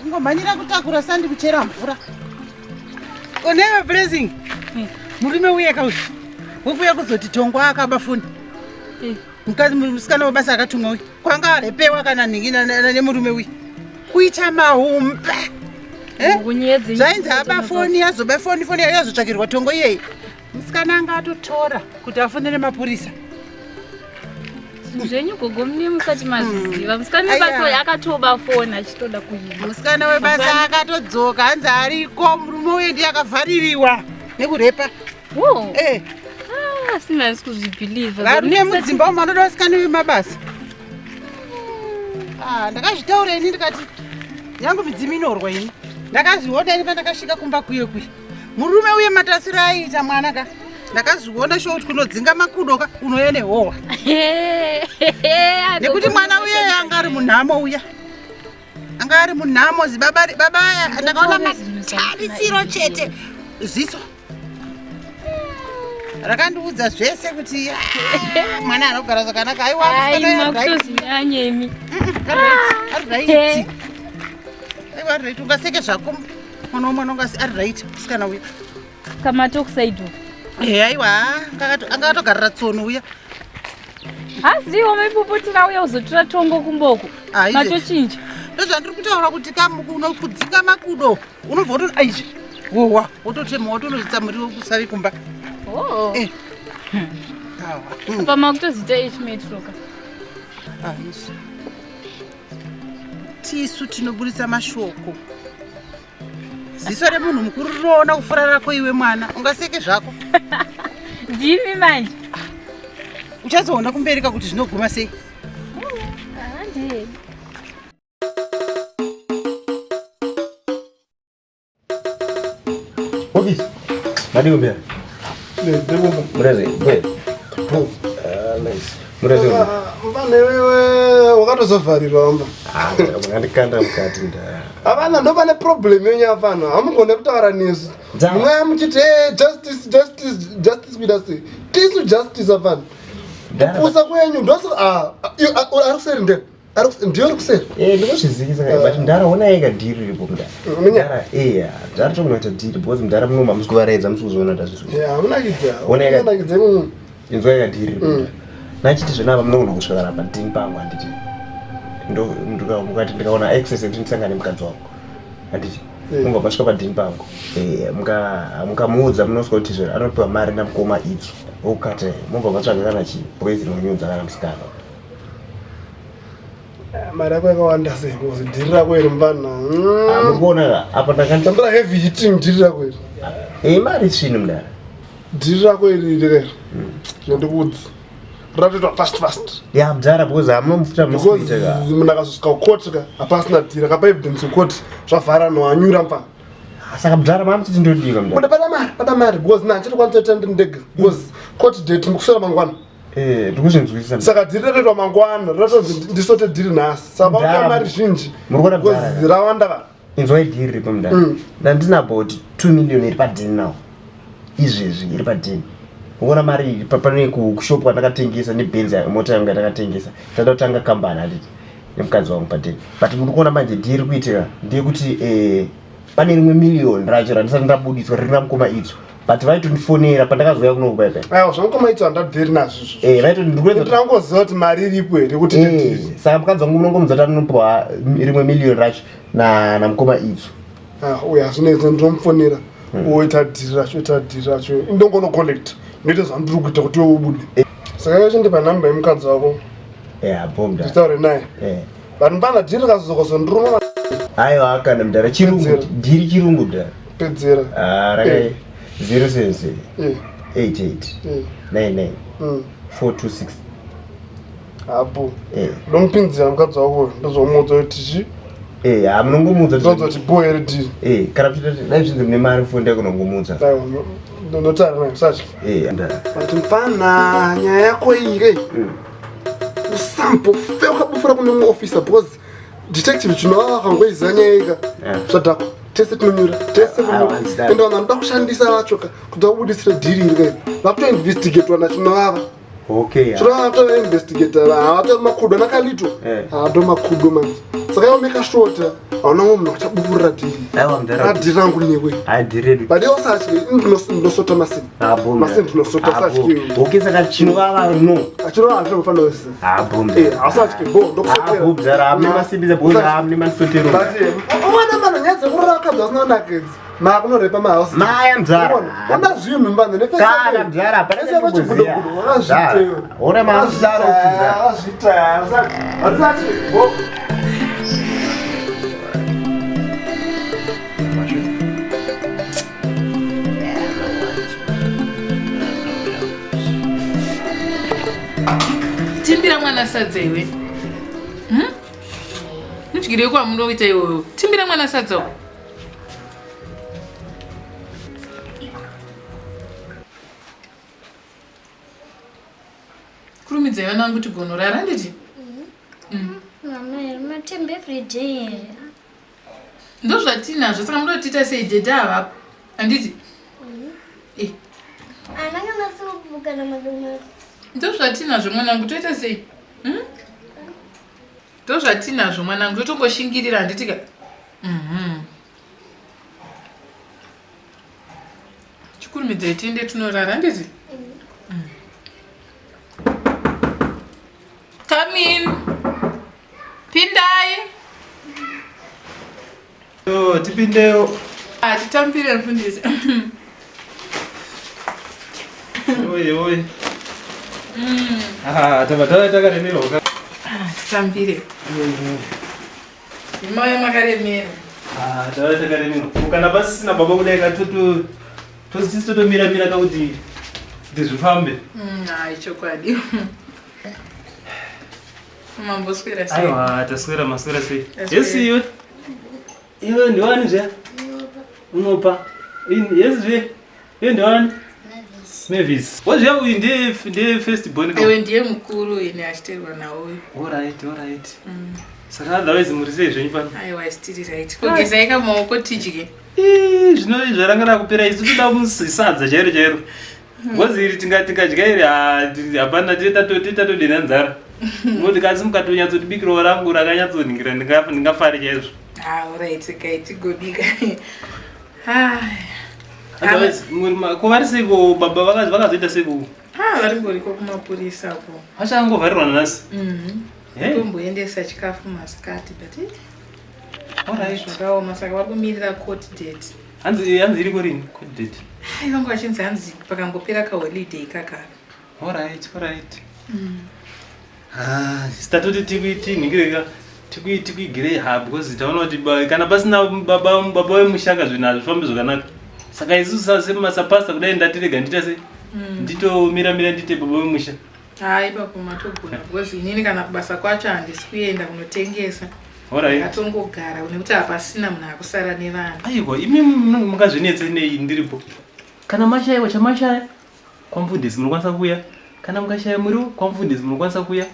Ungomhanyira kutakura sandi kuchera mvura. Onewe blessing. Murume uye kauyu. Wokuya kuzoti tongwa akaba foni. Mukadzi musikana webasa akatumwa uyu. Kwanga arepewa kana nhingi nemurume uyu. Kuita mahumba. Eh? Zvainzi aba foni azoba foni foni yazotsvakirwa tongo iyeyi. Musikana anga atotora kuti afonere mapurisa. Zvinhu zvenyu gogo mune musati mazviziva. Musikana webasa uyu akatoba foni achitoda kuiba. Musikana webasa akatodzoka hanzi ariko murume uye ndiye akavhaririwa nekurepa. Eh. Ah, sinasi kuzvibhilivha. Varume mudzimba umu vanoda vasikana vemabasa. Ah, ndakazvitaura ini ndikati yangu midzimu inorwa ini. Ndakazviona ini pandakasvika kumba kuye kuye. Murume uye matasiro aiita mwana ka. Ndakazviona sho kuti kunodzinga makudo ka unouya nehowa. Nekuti mwana uye anga ari munhamo uya. Anga ari munhamo zibaba baba aya ndakaona matarisiro chete ziso rakandiudza zvese kuti "Ah, mwana anogara zvakanaka aiwa Ai, musikana uyu ari right." makutozvinyanya imi. Ari right. Aiwa ari right ungaseke zvako mwana womwana ungasi ari right musikana uya. Kamatokusaidwa. Eh aiwa anga akatogarira tsono uya. Haziwo maipopotera uya uzotora tongo kumboko. Matochinja. Ndozvandiri kutaura kuti kudzinga makudo unobva woto aizvi wowa wototema wotonozitsa muriwo kusavi kumba. Oh. Eh. Apa makutoziita H metro ka. Aizvi. Tisu tinoburitsa mashoko. Ziso remunhu mukuru rinoona kufura rako iwe mwana ungaseke zvako. Ndimi manje. Uchazoona kumberi ka kuti zvinoguma sei. Handi. Office. Madigo mbia. Mureze, bwe. Ah, nice. Mureze. Mfana iwewe wakatozovharirwa wamba. Ah, makandikanda mukati nda. Havana ndo pane problem yenyu afana. Hamugone kutaura nesu. Mungaya muchiti hey, justice justice justice kuita sei? Tisu justice afana. Kupusa kwenyu ndosi ah ari kuseri ndiye. Ari ndiyo ari kuseri. Eh, ndinozvizivisa kai, but ndara ona yega dhiri riripo mudara. Ndara, eh, ndara tokunoita dhiri because mudara muno hamusi kuvaraidza musi kuzoona ndazvizvo. Yeah, hamunakidza. Ona yega. Hamunakidza imomo. Inzwa yega dhiri riripo. mudara. Nachiti zvona apa munogona kusvika kana padini pangu handiti. Ndo mukati ndikaona access yekuti ndisangane nemukadzi wangu. Handiti. Munga pasvika padini pangu. Eh, mukamuudza munosvika kuti zvero anopiwa mari namukoma idzo. Okata, munga matsvaga kana chi boys rinonyudza kana musikana. Mari yako yakawanda sei because dhiri rako iri mfana. Ah, muri kuona ka apa ndakandambira heavy hitting dhiri rako iri. Eh, mari svinu mudara. Dhiri rako iri iri. Zvandikuudza. Ratoitwa fast fast. Ya mdhara because hamunomufuta Because munhu akazosvika kucourt ka hapasina dhiri akapa evidence kucourt zvavhara no anyura mfana. Saka mdhara mamuchiti ndodika mdhara. Buda pada mari, pada mari because na handichati kuita ndiri ndega because court date mukuswera mangwana. Eh, ndikuzvinzwisisa. Saka dhiri ratoitwa mangwana, ratonzi ndisote dhiri nhasi. Saka Mdhara, pakuda mari zhinji. Muri kuona Because mdhara. rawanda vanhu. Inzwai dhiri ripo mdhara. Ndandina about 2 million iri padhini now. Izvezvi iri padhini. Uona mari iri pane kushop kwandakatengesa nebenzi mota yangu yandakatengesa. Ndada kutanga kambani handiti nemukadzi wangu padhini. But muri kuona manje dhiri iri kuitika ndeyekuti eh, pane rimwe million racho randisati ndabudiswa riri namukoma idzo. But vaitondifonera pandakazouya kuno kuba ipa. Aiwa zvamukoma idzo handadhiri nazvo izvo. Eh, vaitondikuedza Ndinangoziva kuti mari iripo here kuti Eh, saka mukadzi wangu munongomudza kuti anopiwa rimwe million racho na namukoma idzo. Ah, uya hazvinetsi ndinomufonera oita dhiri racho oita dhiri racho indongonocollecta ndoita zvandiri kuita kuti iwe ubude saka iwe chindipa nhamba yemukadzi wako Yeah, bomb da. nditaure naye Eh. but mupana dhiri rikazozokazondiruma Aiwa kana mdara chirungu dhiri chirungu mdara. pedzera Ah, raka Eh. 077 Eh. 88 Eh. 99 Mm. 426. hapo Eh. ndomupinzira mukadzi wako ndozomuudza kuti chi Eh, ha munongomudza ndonzwa kuti bo here dhiri Eh, kana kuti dai zvinzi mune mari foni yako nongomudza. aiwa ndotaura naye usatya Eh, mdara. but mfana nyaya yako iyi kei usambofe wakabufura kune mumwe officer because detective chinova vakangoiziva nyaya ika zvadhakwa tese tinonyura tese Ah, ende vanhu vanoda kushandisa vacho ka kuti vabudisire dhiri iri kai vakutoinvestigatwa nachinovava Okay. chinovava vatovainvestigata havatori makudo anakalito Eh. haato makudo manje saka iwe meka shota hauna mumwe munhu achabufurira dhiri Aiwa mdara. radhiri rangu newe Ah, dhiri redu. but iwe usatye ndinosota masini Ah, bomb. masini ndinosota Ah, usatye bomb. Okay, saka chinovava no. achinovava hazvinofanira kuziva Ah, bomb. Eh, hausatye bo Ah, bomb mdara, hamune masimbisa because hamune manisotero. Uona mano nyaya dzekurora vakadzi vasina kunakidza makunorepa mahausi Maya mdara. ona zvinhu mbanza Kana mdara, hapana chandikuziya. Mdara. Ona maakudaro mdara. wakazviita hausati bo Timbira mwana sadza iwe. Hmm? Mudyirei kwamunoita iwoyo. Timbira mwana sadza uko. Kurumidzai vana vangu tigonorara handiti? Mama here matemba everyday here. Ndozvatinazvo saka munotiita sei dhedha havapo. Handiti? Eh. Ana kana supu kana madomasi. Ndozvatinazvo mwanangu toita sei? Hmm? Ndozvatinazvo mwanangu totongoshingirira handiti ka? Mhm. Chikurumidzai tiende tinorara handiti? Mm. Come in. Pindai. Yo, tipindewo. Ah, titambire mfundisi. Oye, oye. Mm. Ah, tabva tava takaremerwa ka. Ah, titambire. Mauya makaremera. Ah, tava takaremerwa. Ko Kana pasisina baba kudai ka toto tosisi totomira mira ka kuti kuti zvifambe. Hai chokwadi. Mamboswera sei? Aiwa, taswera maswera sei. Taswera. Yes iwe. Iwe ndiwani zve? Unopa. Yes zve. Iwe ndiwani? Mavis. Wazviya uyu ndiye ndiye first born ka. Iwe ndiye mukuru ine achiterwa nauyu. Alright, alright. Saka otherwise muri sei zvenyu pano? Aiwa tiri right. Kugezai kamaoko tidye. Ii, zvino zvaranga rakupera isu toda musadza chairo chairo ngozi iri tingadya iri hapana titatodena nzara ngoti kasi mukatonyatsotibikirawo rangu rakanyatsonhingira ndingafari chaizvo Ah, alright, regai tigobika. Ah, Otherwise, ko vari seiko baba vakazoita seiko ah, varingoriko kumapurisa ko. vachangovharirwa nanhasi Mhm. Hey. Tomboendesa chikafu masikati but eh, Alright. zvakaoma saka vari kumirira court date. hanzi hanzi iriko rini court date Ai vanga vachinzi hanzi pakangopera kaholiday kakaka. alright alright Ah, tatoti tinhingireka tikuigirei ha because taona kuti kana pasina baba baba wemushaka zvinhu hazvifambi zvakanaka saka isusu semasapasta kudai ndatirega ndiita se nditomiramira ndiite baba wemusha. Haa ipapo matogona because inini kana kubasa kwacho handisi kuenda kunotengesa. Alright. Atongogara nekuti hapasina munhu akusara nevana. Aiwa imi mungazvinetse nei ndiripo. Kana mashaiwa chamashaya kwamufundisi munokwanisa kuuya. Kana mukashaya muriwo kwamufundisi munokwanisa kuuya.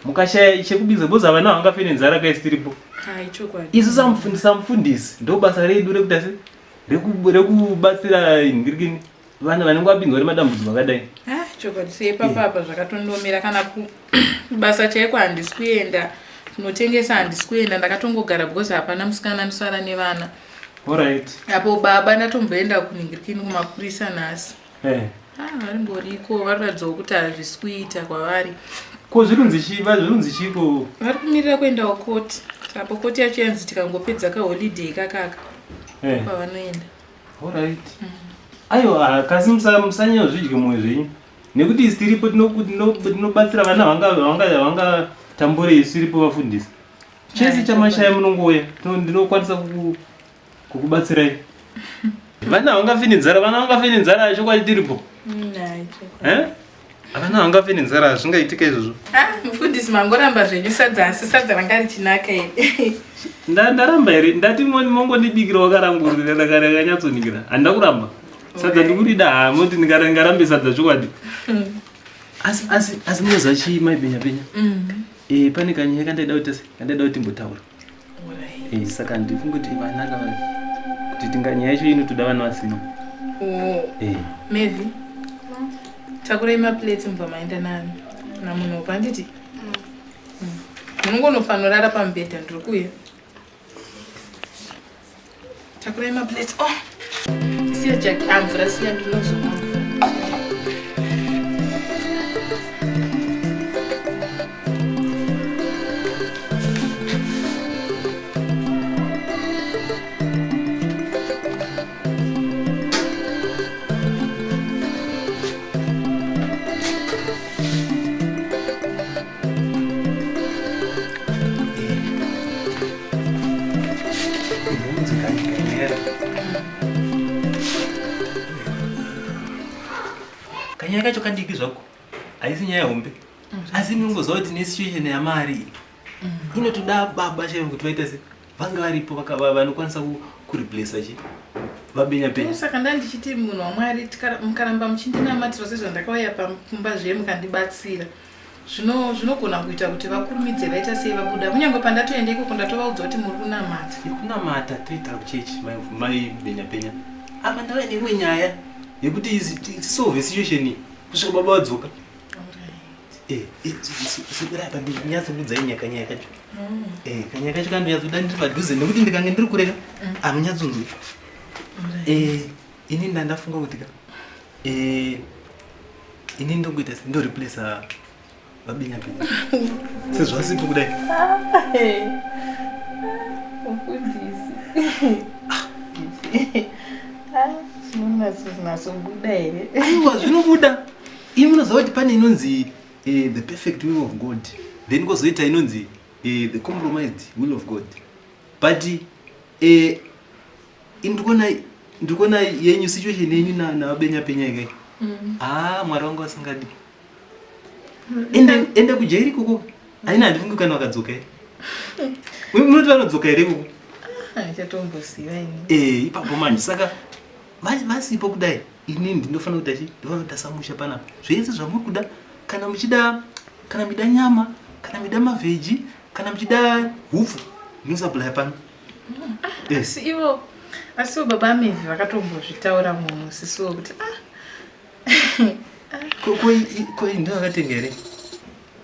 Mukashaya chekubisa because havana vangafe nenzara kaisi tiripo. Hai chokwadi. Isu samufundisi ndo basa redu rekuita se rekubatsira ndirikini vana vanenge vapindwa nemadambudziko akadai. Ah, chokwadi seipapa apa zvakatondomera kana kubasa chaiko handisi kuenda kunotengesa handisi kuenda ndakatongogara because hapana musikana anosara nevana. Alright. Apo baba ndatomboenda kuningirikini kumapurisa nhasi. Eh. Ah, varimboriko varikuratidzawo kuti hazvisi kuita kwavari. Ko zvirunzi chii zvirunzi chiiko? Vari kumirira kuendawo koti. Apo koti yacho yanzi tikangopedza kaholiday kakaka. Eh. Kwavanoenda. Alright. Aiwa kasi musanyanya zvidye mwoyo zvenyu. Nekuti isu tiripo tinobatsira vana vanga vanga vanga tambure isu tiripo vafundisi. Chese chamashaya munongouya ndinokwanisa kukubatsirai. Vana vangafi nenzara, vana vangafi nenzara chokwadi tiripo. Eh? Vana vangafi nenzara hazvingaitika izvozvo. Ah, mufundisi mangoramba zvenyu sadza asi sadza ranga richinaka here? Ndaramba here? Ndati mongondibikira wakarangurira rakanyatsoningirira. Handina kuramba. Sadza ndikurida ha moti ndingarambe sadza chokwadi. Asi asi asi munoziva chii mai penya penya? Eh pane kanyaya kandaida kuti kandaida kuti timbotaura. Eh saka ndikungoti vana kava kuti tinganyaya yacho inotoda vana vasina. Oh. Eh. Mevi. Takurai maplates mubva maenda nani. Namunopa handiti? Munongonofanorara pamubhedha ndiri kuuya. Takurai maplates. Oh. Siya Jack, ah, mvura siya ndinozomwa. Kanyaya kacho kadiki zvako haisi nyaya hombe asi ndinongoziva kuti nesituation yamari iyi inotoda baba chaivo kuti vaita se vanga varipo vanokwanisa kureplacer chi vabenya penya. Saka ndandichiti munhu waMwari mukaramba muchindinamatira sezvandakauya pamba zve mukandibatsira zvino zvinogona kuita kuti vakurumidze vaita sei vabuda kunyange pandatoenda ikoko ndatovaudza kuti muri kunamata. Yekunamata toitira kuchechi mai benya penya. Apa ndauya neimwe nyaya yekuti tisolve situation iyi kusvika baba vadzoka. Eh, eh, swedera apa ndinyatsokuudzai nyaya kanyaya kacho. Eh, kanyaya kacho kandonyatsoda ndiri padhuze nekuti ndikange ndiri kureka hamunyatsonzwi. Eh, ini ndandafunga kuti ka eh, ini ndongoita ndoreplacer vabenya penya sezvo asipo kudai. Mufundisi. Zvinonatsobuda here? Aiwa zvinobuda. Imi munoziva kuti pane inonzi the perfect will of God, then kozoita inonzi the compromised will of God. But ndikuona yenyu situation yenyu navabenya penya ikai. Ah, Mwari wangu asingadi. Ende kujairi ikoko. Haina handifungi kana vakadzoka here. Munoti vanodzoka here ikoko? Handichatomboziva ini. Eh, ipapo manje saka vasipo kudai ini ndinofanira kuita chii? Ndinofanira kuita samusha panapa. Zvese zvamuri kuda kana muchida kana muchida nyama, kana muchida mavheji, kana muchida hupfu, ndinosupply pano. Asi ivo asiwo baba Mevi vakatombozvitaura munhu sisiwo kuti ah Ko ndo akatenga here?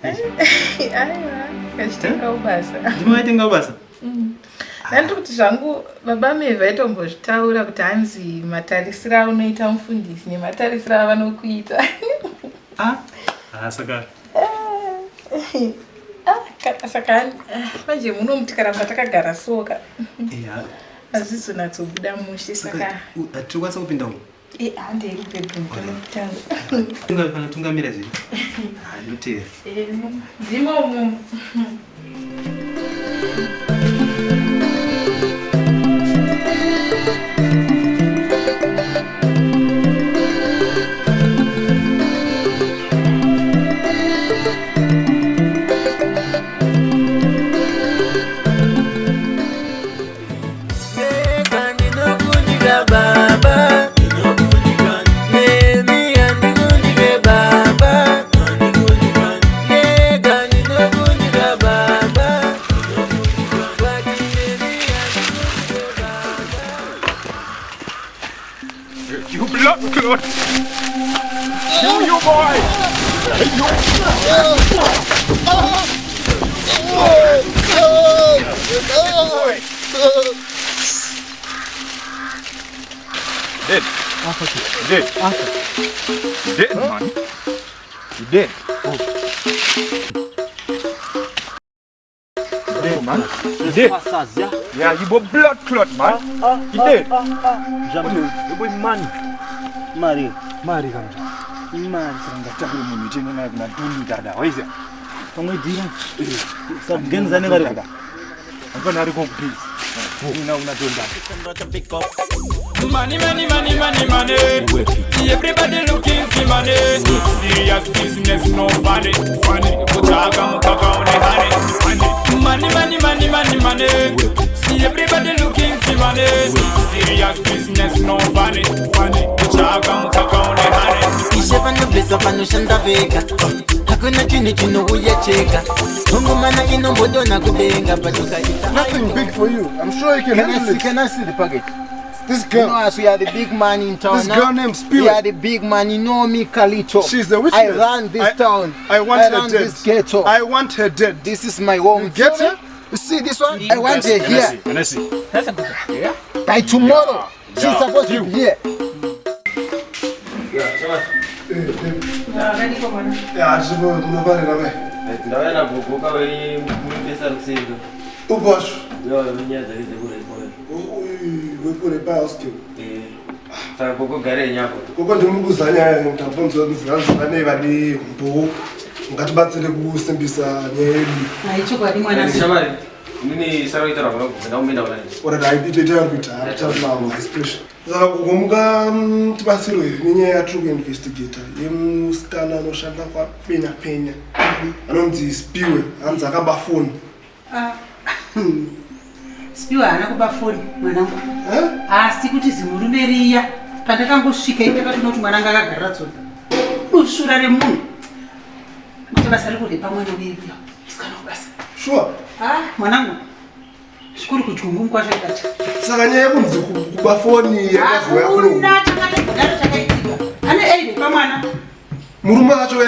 Aiwa, kachitengawo basa. Ndimo akatengawo basa? Ndandiri kuti zvangu baba Mevi vaitombozvitaura kuti hanzi matarisiro aunoita mufundisi nematarisiro avanokuita. Ah, ah saka Saka manje muno tikaramba takagara soka. Hazvizonatsobuda mushe saka. Hatikwanisa kupinda umu. Eh, handei kubedroom kwangu. Kana tungamira zviri. Handotera. Eh, ndimo umu. Blood clot. You, you boy. You. Dead. Dead. Dead, man. You dead. Dead, man. You dead. Yeah, you boy blood clot, man. You dead. You boy man. Mari. Mari kamja. Mari saka ndatakure munhu itene naye kuna Tony dada. Waiziya. Pamwe dhira. Sakugenza nenga rika. Hapana ari kokupisa. Una una Tony dada. Money, money, money, money, money. Everybody looking for money. Serious business, no funny. Funny. Kutaka mukaka une honey. Money, money, money, money, money. Everybody looking for money. Serious business, no funny. Funny. Kutaka mukaka une honey. Ishe vanobvisa vanoshanda vega hakuna chinhu chinouya chega ngomana inombodonha kudenga patukaita Nothing big for you. I'm sure you can Can I handle see, it. can I see the package? This girl. You know us, we are the big man in town. This now. girl named Spirit. We are the big man. You know me, Kalito. She's the witness. I run this town. I want I her run dead. this ghetto. I want her dead. This is my home. You get her? You see this one? I want her here. Can I see? That's a good one. Yeah. By tomorrow, she's Yeah. supposed to be here. Yeah, munovarira mai. Ndauya nagogo kaveimupesa kusendo. Ubosho. Nyaya dzake dzekurepa. Wekurepa house Saka gogo garei nyapo. Koko ndimukuzanya nyaya ndabvunzwa kunzi vane vane humbowo ungatibatsire kusimbisa nyaya yedu. Haichokwadi mwana. Shamari, inini sara kuita ragogo ndakumenda kudai. Ora dai itoita yari kuita taura high pressure. Saka gogo mungatibatsirwe nenyaya yatiri kuinvestigata yemusikana anoshanda kwapenya penya anonzi Spiwe hanzi akaba foni. Ah. Spiwe haana kuba foni mwanangu. Asi kuti zimurume riya pandakangosvika ndakatoona kuti mwanangu akagarira tsono. Dusvura remunhu. Kuti basa rekurepa mwana uye uya. Musikana webasa. Sure. Ah, mwanangu. Zvikuru kudyungu kwacho ikacha. Saka nyaya yekunzi kuba foni yakazouya kuno. Hakuna chakadaro chakaitika. Ane airepa mwana. Murume wacho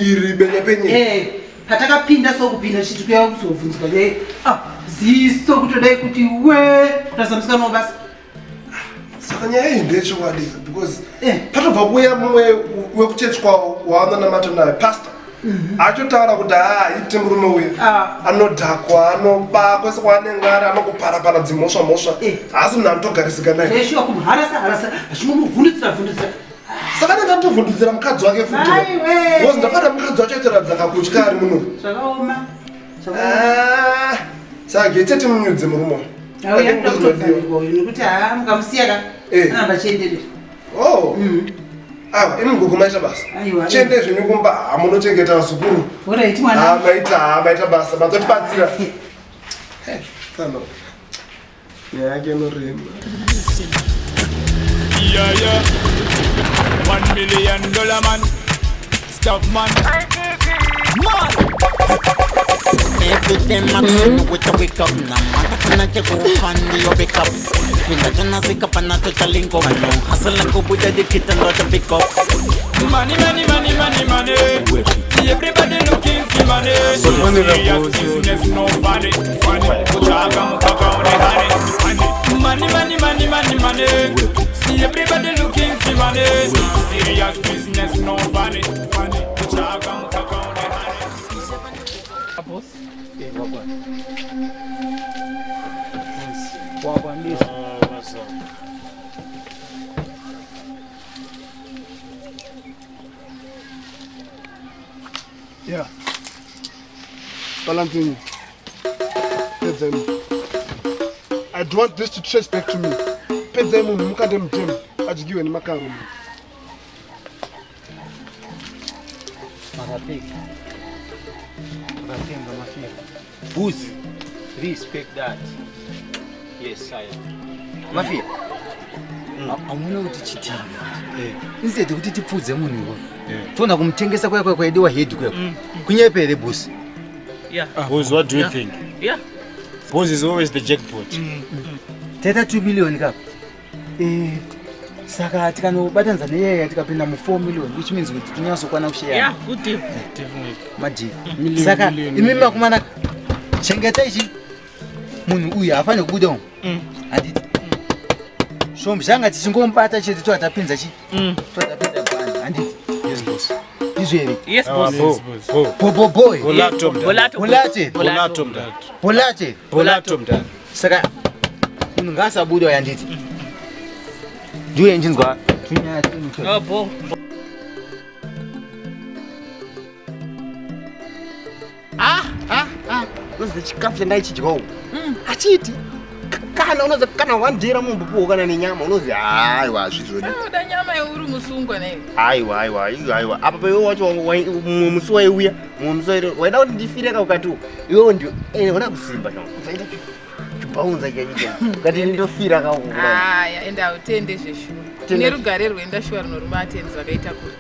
iri benya penye. Eh, patakapinda sokupinda tichiti kuya kuzobvunzwa nyaya. Ah, ziso kutodai kuti we kurasa musikana webasa. Saka nyaya iyi ndeyechokwadi because patobva kuuya mumwe wekuchechi kwavo waanonamata naye pastor achotaura kuti haa ite murume uyu anodhakwa anoba kwese kwaanenge ari anokuparapara dzimhosva mhosva haasi munhu anotogarisika naye Zveshuwa kumuharasa harasa achingomuvhundutsira vhundutsira. Saka anenge anotovhundutsira mukadzi wake futi Aiwe. because ndafana mukadzi wacho aitoratidza kakutya ari muno. Zvakaoma. Ah, saka gete timunyudze murume uyu. Auya I think ndozvinodiwa. kutodzarwa uyu nekuti haa mukamusiya ka anamba achienderera. Oh. Awa, imi gogo maita basa. Aiwa. Chiendei zvenyu kumba hamunochengeta vazukuru. Alright mwana. Ah, maita, ah, maita basa, matotibatsira. Hey, tsano. Nyaya yake inorema. Yeah, yeah. $1 million man. Stuff man. Man. Every day maximum with the wake up na Kuna chekufandi yo wake up Pinda tunasika pana totalingo Mano hustle kubuda dikita lot of pick up Money, money, money, money, money. Everybody looking for money. Serious business, no funny. Funny. Kutaka mukaka une honey. Money, money, money, money, money. Everybody looking for money. Serious business, no funny. Funny. Kutaka mukaka une honey. Boss. Wakwambisa. What's up? Yeah. Balancing. Pedzai munhu. I don't want this to trace back to me. Pedzai munhu mukande mutemo adyiwe nemakaro munhu. Makapika. Makatenga mafia. Booze. Respect that. Yes, sire. Mafia. Amuna kuti chitini. Instead kuti tipfudze munhu iwo. Toona kumutengesa kwaya kwaya kwaidiwa head kwaya. Kunyepa here boss? Yeah. Boss, what do you Yeah. think? Yeah. Boss is always the jackpot. Taita 2 million kapa. Saka tikanobatanidza neyaya tikapinda mu 4 million which means kuti tinyatsokwana kusheya. Yeah, good deal. Definitely. Madii. Million, Saka million, imi million. makumana chengetai chi munhu uyu haafaniri kubuda umu. Handiti. Shombi zvanga tichingomubata chete toa tapinza chi. Toa tapinza bhandi. Handiti. Yes boss. Ndizvo here? Yes boss. Yes, boss. Bo bo boy. Bolato mdala. Bolato. Bolato. Bolato mdala. Bolato. Bolato mdala. Saka munhu ngaasabuda uyu handiti. Ndiuye ndinzwa tunyaya twenu twenu. Oh, bo. Ah, ah, ah. Unoziva chikafu chandaichidya uku achiiti kana unoziva kana one day ramumbopuwa kana nenyama unoziva haiwa hazvizodi Unoda nyama yeuri musungwa naiwe. aiwa aiwa aiwa aiwa apa paiwe wacho mumwe musi waiuya mumwe musi waida waida kuti ndifire ka ukati iwewe ndio eh una kusimba shama usaita chibhaunza chacho ukati ndofira ka uku kudai. Aya, enda utende zveshuwa. Tende. Une rugare rwenda shuwa rinoruma atendi zvakaita kure.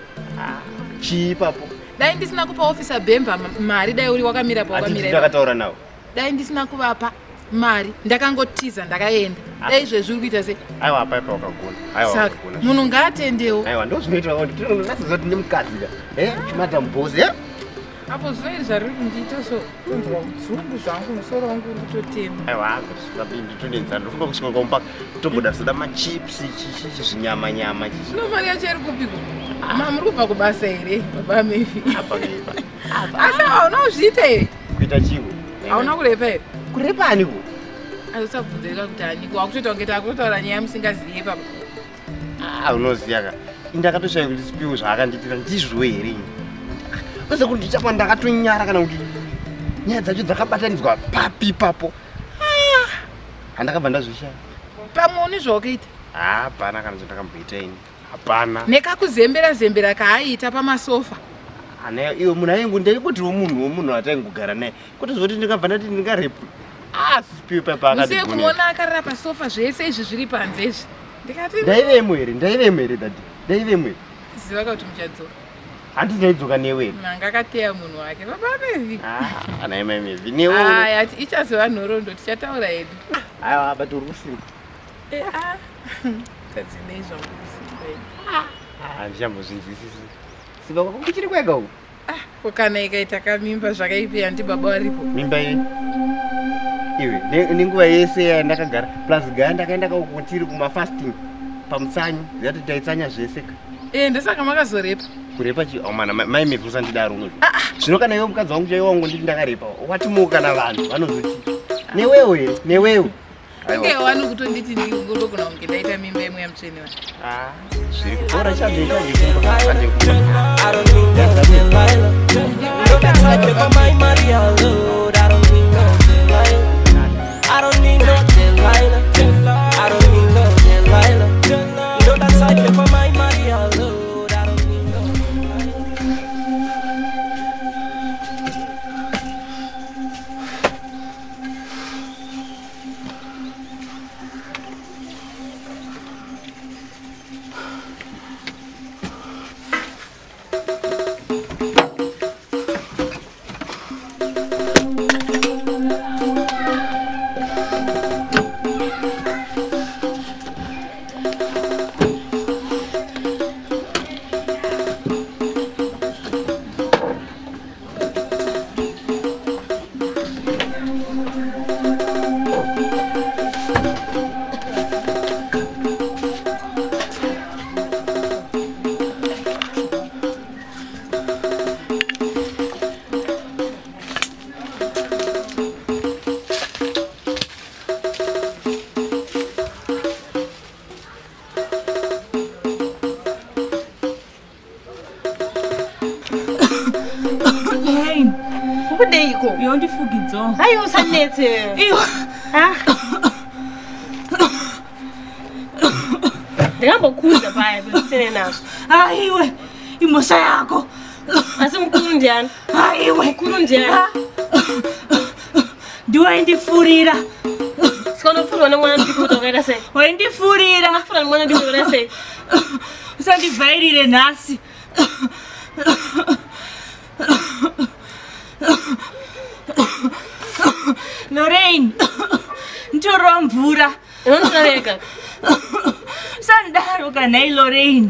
Chii ipapo Dai ndisina kupa officer Bemba mari dai uri wakamira hatiti pawakamira. ipapo. ndakataura nawo Dai ndisina kuvapa mari ndakangotiza ndakaenda. Dai izvezvi uri kuita sei? aiwa apa ipa wakagona aiwa Saka wakagona munhu ngaatendewo. aiwa ndo zvinoitwa kuti tinonatsoziva kuti ndimukadzi ka eh chimadam boss eh Apo zuva iri zvariri kundiita so tonzwa udzungu zvangu musoro wangu uri kutotema. aiwa nditondenzana ndofunga kusvika kwamupaka tomboda soda machips chichichi zvinyama nyama chichi Zvino mari yacho iri kupiko? Ma muri kubva kubasa here baba Mevi? apa ipa Asi hauna kuzviita here? kuita chiko Hauna kurepa here? kurepa aniko Asi usabvunzirika kuti aniko wakutoita kunge takutotaura nyaya musingaziye papa. Ah, unoziya ka indakatoshaya kuti sipiwo zvaakandiitira ndizvo here ini uze kuti ndichapa ndakatonyara kana kuti nyaya dzacho dzakabatanidzwa papi ipapo Ah, handakabva ndazvishaya Pamwe une zvawakaita. hapana kana zvandakamboita ini hapana Nekakuzembera zembera kaaiita pamasofa. ana iwe munhu aingu ndaingotiwo munhu womunhu ataingogara naye kwete zvoti ndingabva ndati ndingarepwe asipiwe paipa Musiye akati kumuona akarara pasofa zvese izvi zviri panze izvi. Ndikati ndaivemo here ndaivemo here dadi ndaivemo here ziva kuti muchadzoka. handi ndaidzoka newe here Manga akateya munhu wake. Baba Mevi. ana imaimevi newe Aya, ichazova nhoroondo tichataura hedu. aiwa but uri kusimba Eh, ah. Tadzinei zvangu kusimba ini. handichambozvinzwisisi simba kwako kuchiri kwega uku Ko kana ikaita kamimba zvakaipi handi baba varipo. mimba iyi iwe nenguva yese yandakagara plus gaya ndakaenda kauku tiri kumafasting pamutsanyo zati taitsanya zvese ka Eh, ndosaka makazorepa. kurepa chi omana maimevi usandidaro unozi zvino kana iwe mukadzi wangu chaiwo wangu nditi ndakarepa watimuka kana vanhu vanozoti newewo here newewo Kunge wani kutonditi ndinogona kunge ndaita mimba yemweya mutsvene wani. zviri kutora I don't need no Delilah. I don't need no Delilah. You know that type for my Maria, Lord. I don't need no Lorraine. Ukudeiko? Iwe ndifugidzawo. Hayi usanetse. Iwe. Ah. Ndingambokuudza paya kuti nazvo. Aiwe, imhosva yako. Asi mukuru ndiani? Aiwe. Mukuru ndiani? Ndiwe waindifurira. Saka unofurwa nemwana mudiki kuti wakaita sei? Waindifurira. Unofurwa nemwana mudiki wakaita sei? Usandivhairire nhasi. Lorraine, nditorova mvura. Unotora wega. Musandidaro ka nhai Lorraine.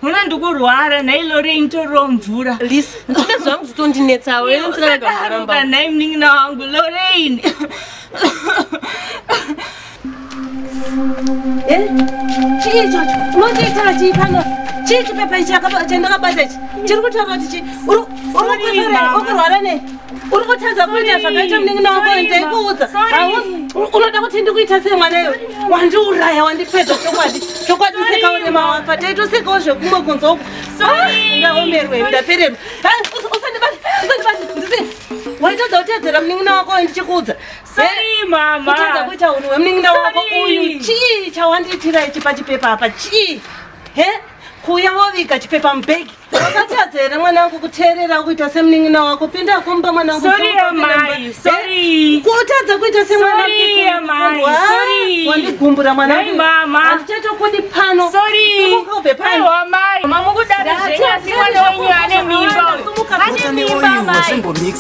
Muna ndikurwara nhai Lorraine toroo mvura. Lisa, ndine zvangu zvitondinetsawo. Ine ndinenge Musadaro ka nhai munin'ina wangu Lorraine. Eh? Chii ichocho? Unochiitira chii pano? Chii chipepa ichi chandakabata ichi? Chiri kutaura kuti chii? Uri kurwara nei? Uri kutadza kuita zvakaita munin'ina wako ndaikuudza. Unoda kuti ndikuita sei mwana iwe? Wandiuraya, wandipedza chokwadi. Chokwadi seka urema wafa. Taitosekawo zvekumwe kunze uku. Ndaomerwe, ndapererwa. Usandibate, usandibate. Ndisi. Waitadza kutedzera munin'ina wako ndichikuudza. Sorry mama. Kutadza kuita unhu hwemunin'ina wako Sorry. uyu. Chii chawandiitira ichi pachipepa apa? Chii? He? Kuuya woviga chipepa mubhegi. Wakatadza here mwanangu kuteerera kuita semunin'ina wako? Pinda kumba mwanangu. Sorry, Sumuka upinde amai, mumba. sorry. Eh? Kutadza kuita semwana Sorry, amai, sorry. Wandigumbura mwanangu. Nhai, mama. Handichatokudi pano. Sorry. Simuka ubve pano. Aiwa mai. Mamukudaro zvenyu asi mwana wenyu ane mimba. uyu. Ane mimba mai. Wazvimbomix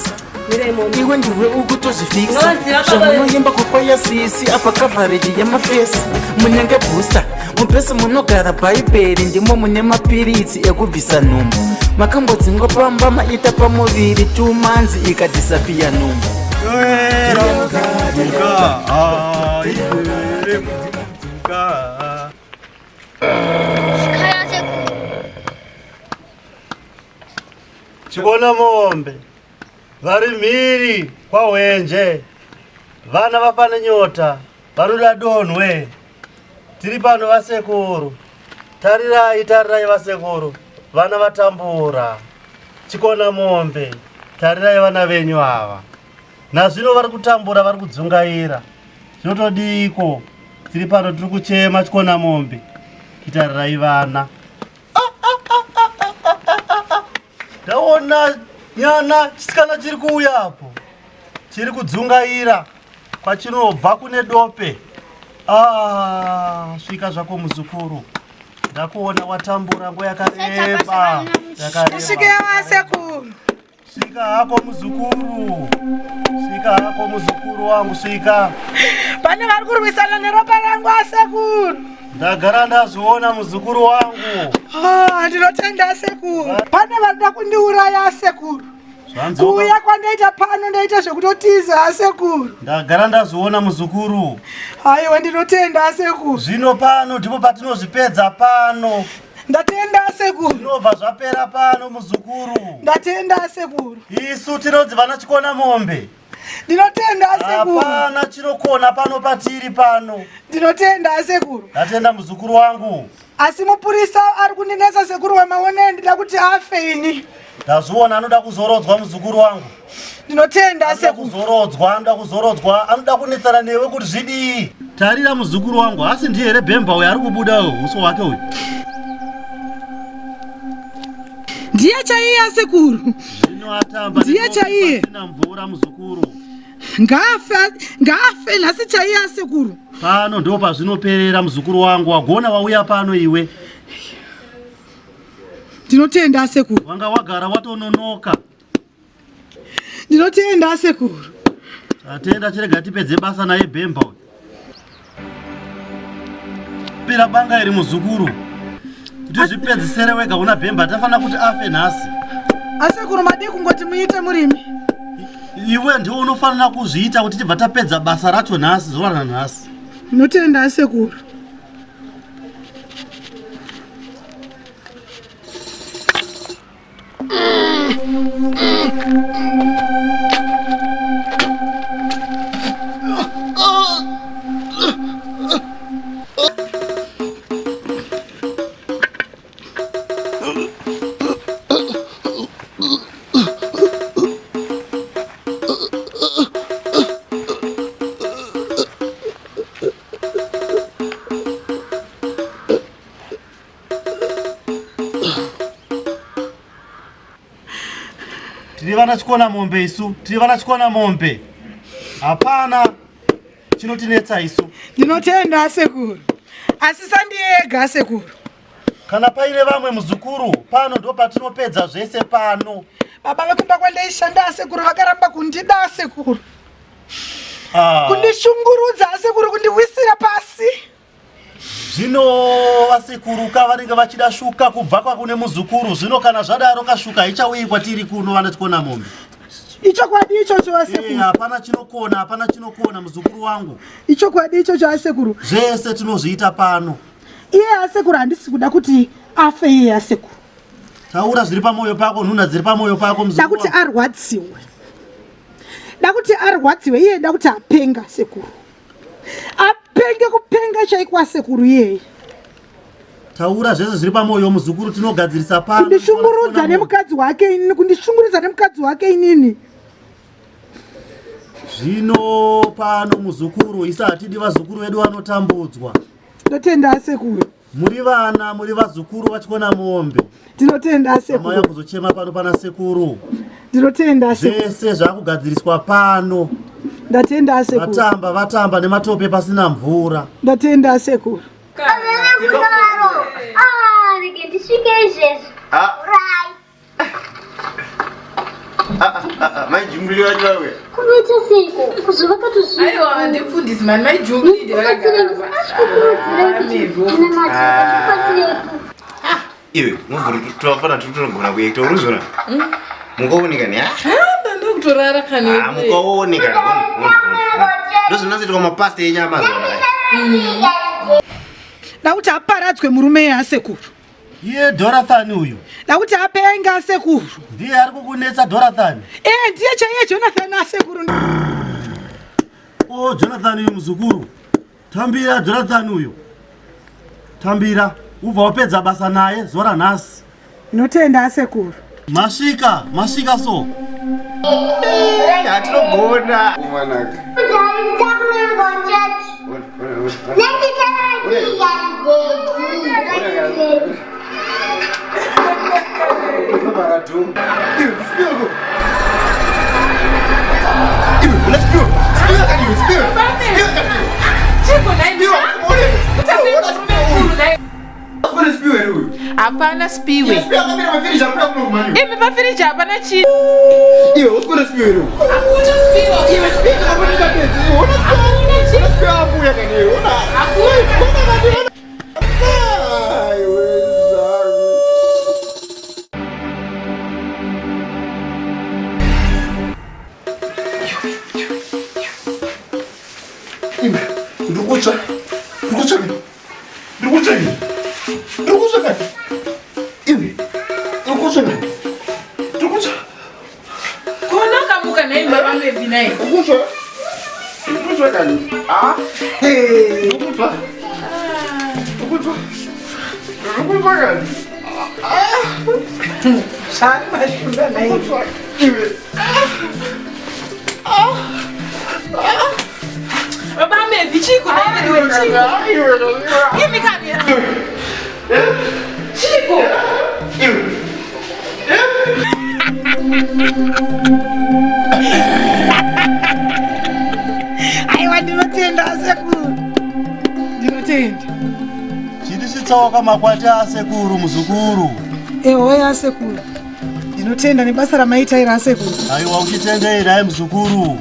iwe ndiwe ukutozvifikisa Unoziva baba zvamunoimba kwakwaya sisi apa coverage yemafesi munenge booster mupesi munogara bhaibheri ndimo mune mapiritsi ekubvisa nhumbu makambodzingwa pamba maita pamuviri tumanzi ikadhisapiya nhumbu Sikhala sekuru. Chikona mombe vari mhiri kwahwenje vana vafane nyota vanoda donhwe tiri pano vasekuru tarirai tarirai vasekuru vana vatambura chikona mombe tarirai vana venyu ava nazvino vari kutambura vari kudzungaira zvinotodiiko tiri pano tiri kuchema chikona mombe chitarirai vana ndaona nyana chisikana chiri kuuya apo chiri kudzungaira kwachinobva kune dope Ah, svika zvako muzukuru ndakuona watambura nguva yakareba Kusvike vasekuru. Svika hako muzukuru svika hako muzukuru wangu svika Pane vari kurwisana neropa rangu asekuru. ndagara ndazviona muzukuru wangu Ah, ndinotenda asekuru. Pane varida kundiuraya asekuru. Zvanzi waka- Kuuya kwandaita pano ndaita zvekutotiza asekuru. ndagara ndazviona muzukuru Aiwa ndinotenda asekuru. Zvino pano ndipo patinozvipedza pano. Ndatenda asekuru. Zvinobva zvapera pano muzukuru. Ndatenda asekuru. Isu tinonzi vana chikona mombe. Ndinotenda asekuru. Hapana chinokona pano patiri pano. Ndinotenda asekuru. Ndatenda muzukuru wangu. Asi mupurisa ari kundinetsa sekuru wemaone ndida kuti afe ini. Ndazviona anoda kuzorodzwa muzukuru wangu. Ndinotenda Anoda kuzorodzwa, anoda kuzorodzwa, anoda kunetsana newe kuti zvidii. Tarira muzukuru wangu, asi ndiye here bhemba uyu ari kubuda uyu, uso hwake uyu. Ndiye chaiye asekuru. Zvino atamba. Ndiye chaiye. Pasina mvura muzukuru. Ngaafe ngaafe nhasi chaiye asekuru. Pano ndo pazvinoperera muzukuru wangu, wagona wauya pano iwe. Ndinotenda asekuru. Wanga wagara watononoka. Ndinotenda asekuru. Atenda chirega tipedze basa naye bhemba uyu. Pira banga iri muzukuru. Kuti zvipedzisere wega una bhemba tafanira kuti afe nhasi. Asekuru madii kungoti muite murimi. Iwe ndiwe unofanira kuzviita kuti tibva tapedza basa racho nhasi zuva ranhasi. Ndinotenda asekuru. Tiri vana chikona mombe isu, tiri vana chikona mombe. Hapana chinotinetsa isu. Ndinotenda asekuru. Asi sandiye ega asekuru. Kana paine vamwe muzukuru, pano ndo patinopedza zvese pano. Baba vekumba kwandaishanda asekuru vakaramba kundida asekuru. Ah. Kundishungurudza asekuru kundiwisira pasi. Zvino vasekuruka vanenge vachida shuka kubva kwakune muzukuru. Zvino kana zvadaro kashuka haichauyi kwatiri kuno vana tikona mombe. Ichokwadi ichocho vasekuru. Eh, hapana chinokona, hapana chinokona muzukuru wangu. Ichokwadi ichocho asekuru. Zvese tinozviita pano. Iye asekuru handisi kuda kuti afe iye asekuru. Taura zviri pamoyo pako, nhunha dziri pamoyo pako muzukuru. Da kuti arwadziwe. Da kuti arwadziwe iye da kuti apenga sekuru. Apenge kupenga chaiko asekuru iyeye. Taura zvese zviri pamoyo muzukuru tinogadzirisa pano. Kundishungurudza nemukadzi wake inini, kundishungurudza nemukadzi wake inini. Zvino pano muzukuru isa hatidi vazukuru vedu vanotambudzwa. Ndotenda asekuru. Muri vana, muri vazukuru vachiona mombe. Tinotenda asekuru. Mauya kuzochema pano pana sekuru. Ndinotenda asekuru. Zvese zvakugadziriswa pano. Ndatenda asekuru. Vatamba vatamba nematope pasina mvura. Ndatenda asekuru. Ah, rege ndisvike izvezvi. Ah. Mai Jumbili vacho vauya. Kunoita seiko? Kuzovaka tuzvinhu. Aiwa ndimfundisi mani mai Jumbili ndevakagara. Iwe, muvhuri twafana tutonogona kuekta uruzvona. Mukaoneka ne? Ndokutorara kani. Ah, mukaoneka. Ndozvinozoitwa mapasta enyu amazuva anaya. Dakuti aparadzwe murume iye asekuru. Iye Dorathani uyu. Dakuti apenge asekuru. Ndiye ari kukunetsa Dorathani. Eh, ndiye chaiye Jonathan asekuru. Oh, Jonathan uyu muzukuru. Tambira Jonathan uyu. Tambira, ubva wapedza basa naye zuva ranhasi. Ndinotenda asekuru. Masvika, masvika so. Hatinogona. Hapana spiwe. Imi pafiriji hapana chii. Iwe usikone spiwe here? Hakuna spiwe. Iwe spiwe hakuna chii. Ona spiwe. Spiwe abuya kani iwe. Ona. Hakuna. Iwe zangu. Iwe ndikutsva. Ndikutsva. Ndikutsva. Ndikutsva. Iwe ndikutsva. Ndikutsva. Kona kamuka nhai baba Mevi nhai. Ndikutsva. Ndikutsva kani. Ah. Hey. Ndikutsva. Ndikutsva. Ndikutsva kani. Ah. Zvaari mashura nhai. Ndikutsva. Iwe. Ah. Ah. Baba Mevi chiko nhai veduwe chiko. Imi kani. Chiko. Iwe. Aiwa ndinotenda asekuru. Ndinotenda. Chindisvitsawo makwati asekuru muzukuru. Ehoyi asekuru. Ndinotenda nebasa ramaita iri asekuru. Aiwa uchitendei naye muzukuru.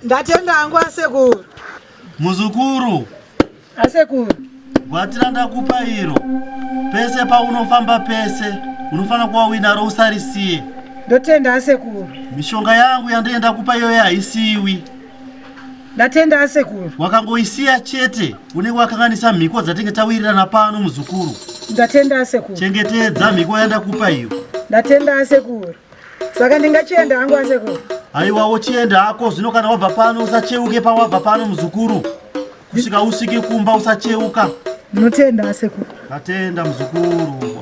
Ndatenda hangu asekuru. Muzukuru. Asekuru. Gwati randakupa iro. Pese paunofamba pese unofanira kuva uinaro usarisiye. Ndotenda asekuru. Mishonga yangu yandienda kupa iyoyo haisiwi. Ndatenda asekuru. Wakangoisiya chete unenge wakanganisa mhiko dzatinge tawirirana pano muzukuru. Ndatenda asekuru. Chengetedza mhiko yandakupa iyo. Ndatenda asekuru. Saka ndingachienda hangu asekuru. Haiwa wochienda hako zvino kana wabva pano usacheuke pawabva pano muzukuru. Kusvika usvike kumba usacheuka. Ndinotenda asekuru. Ndatenda muzukuru.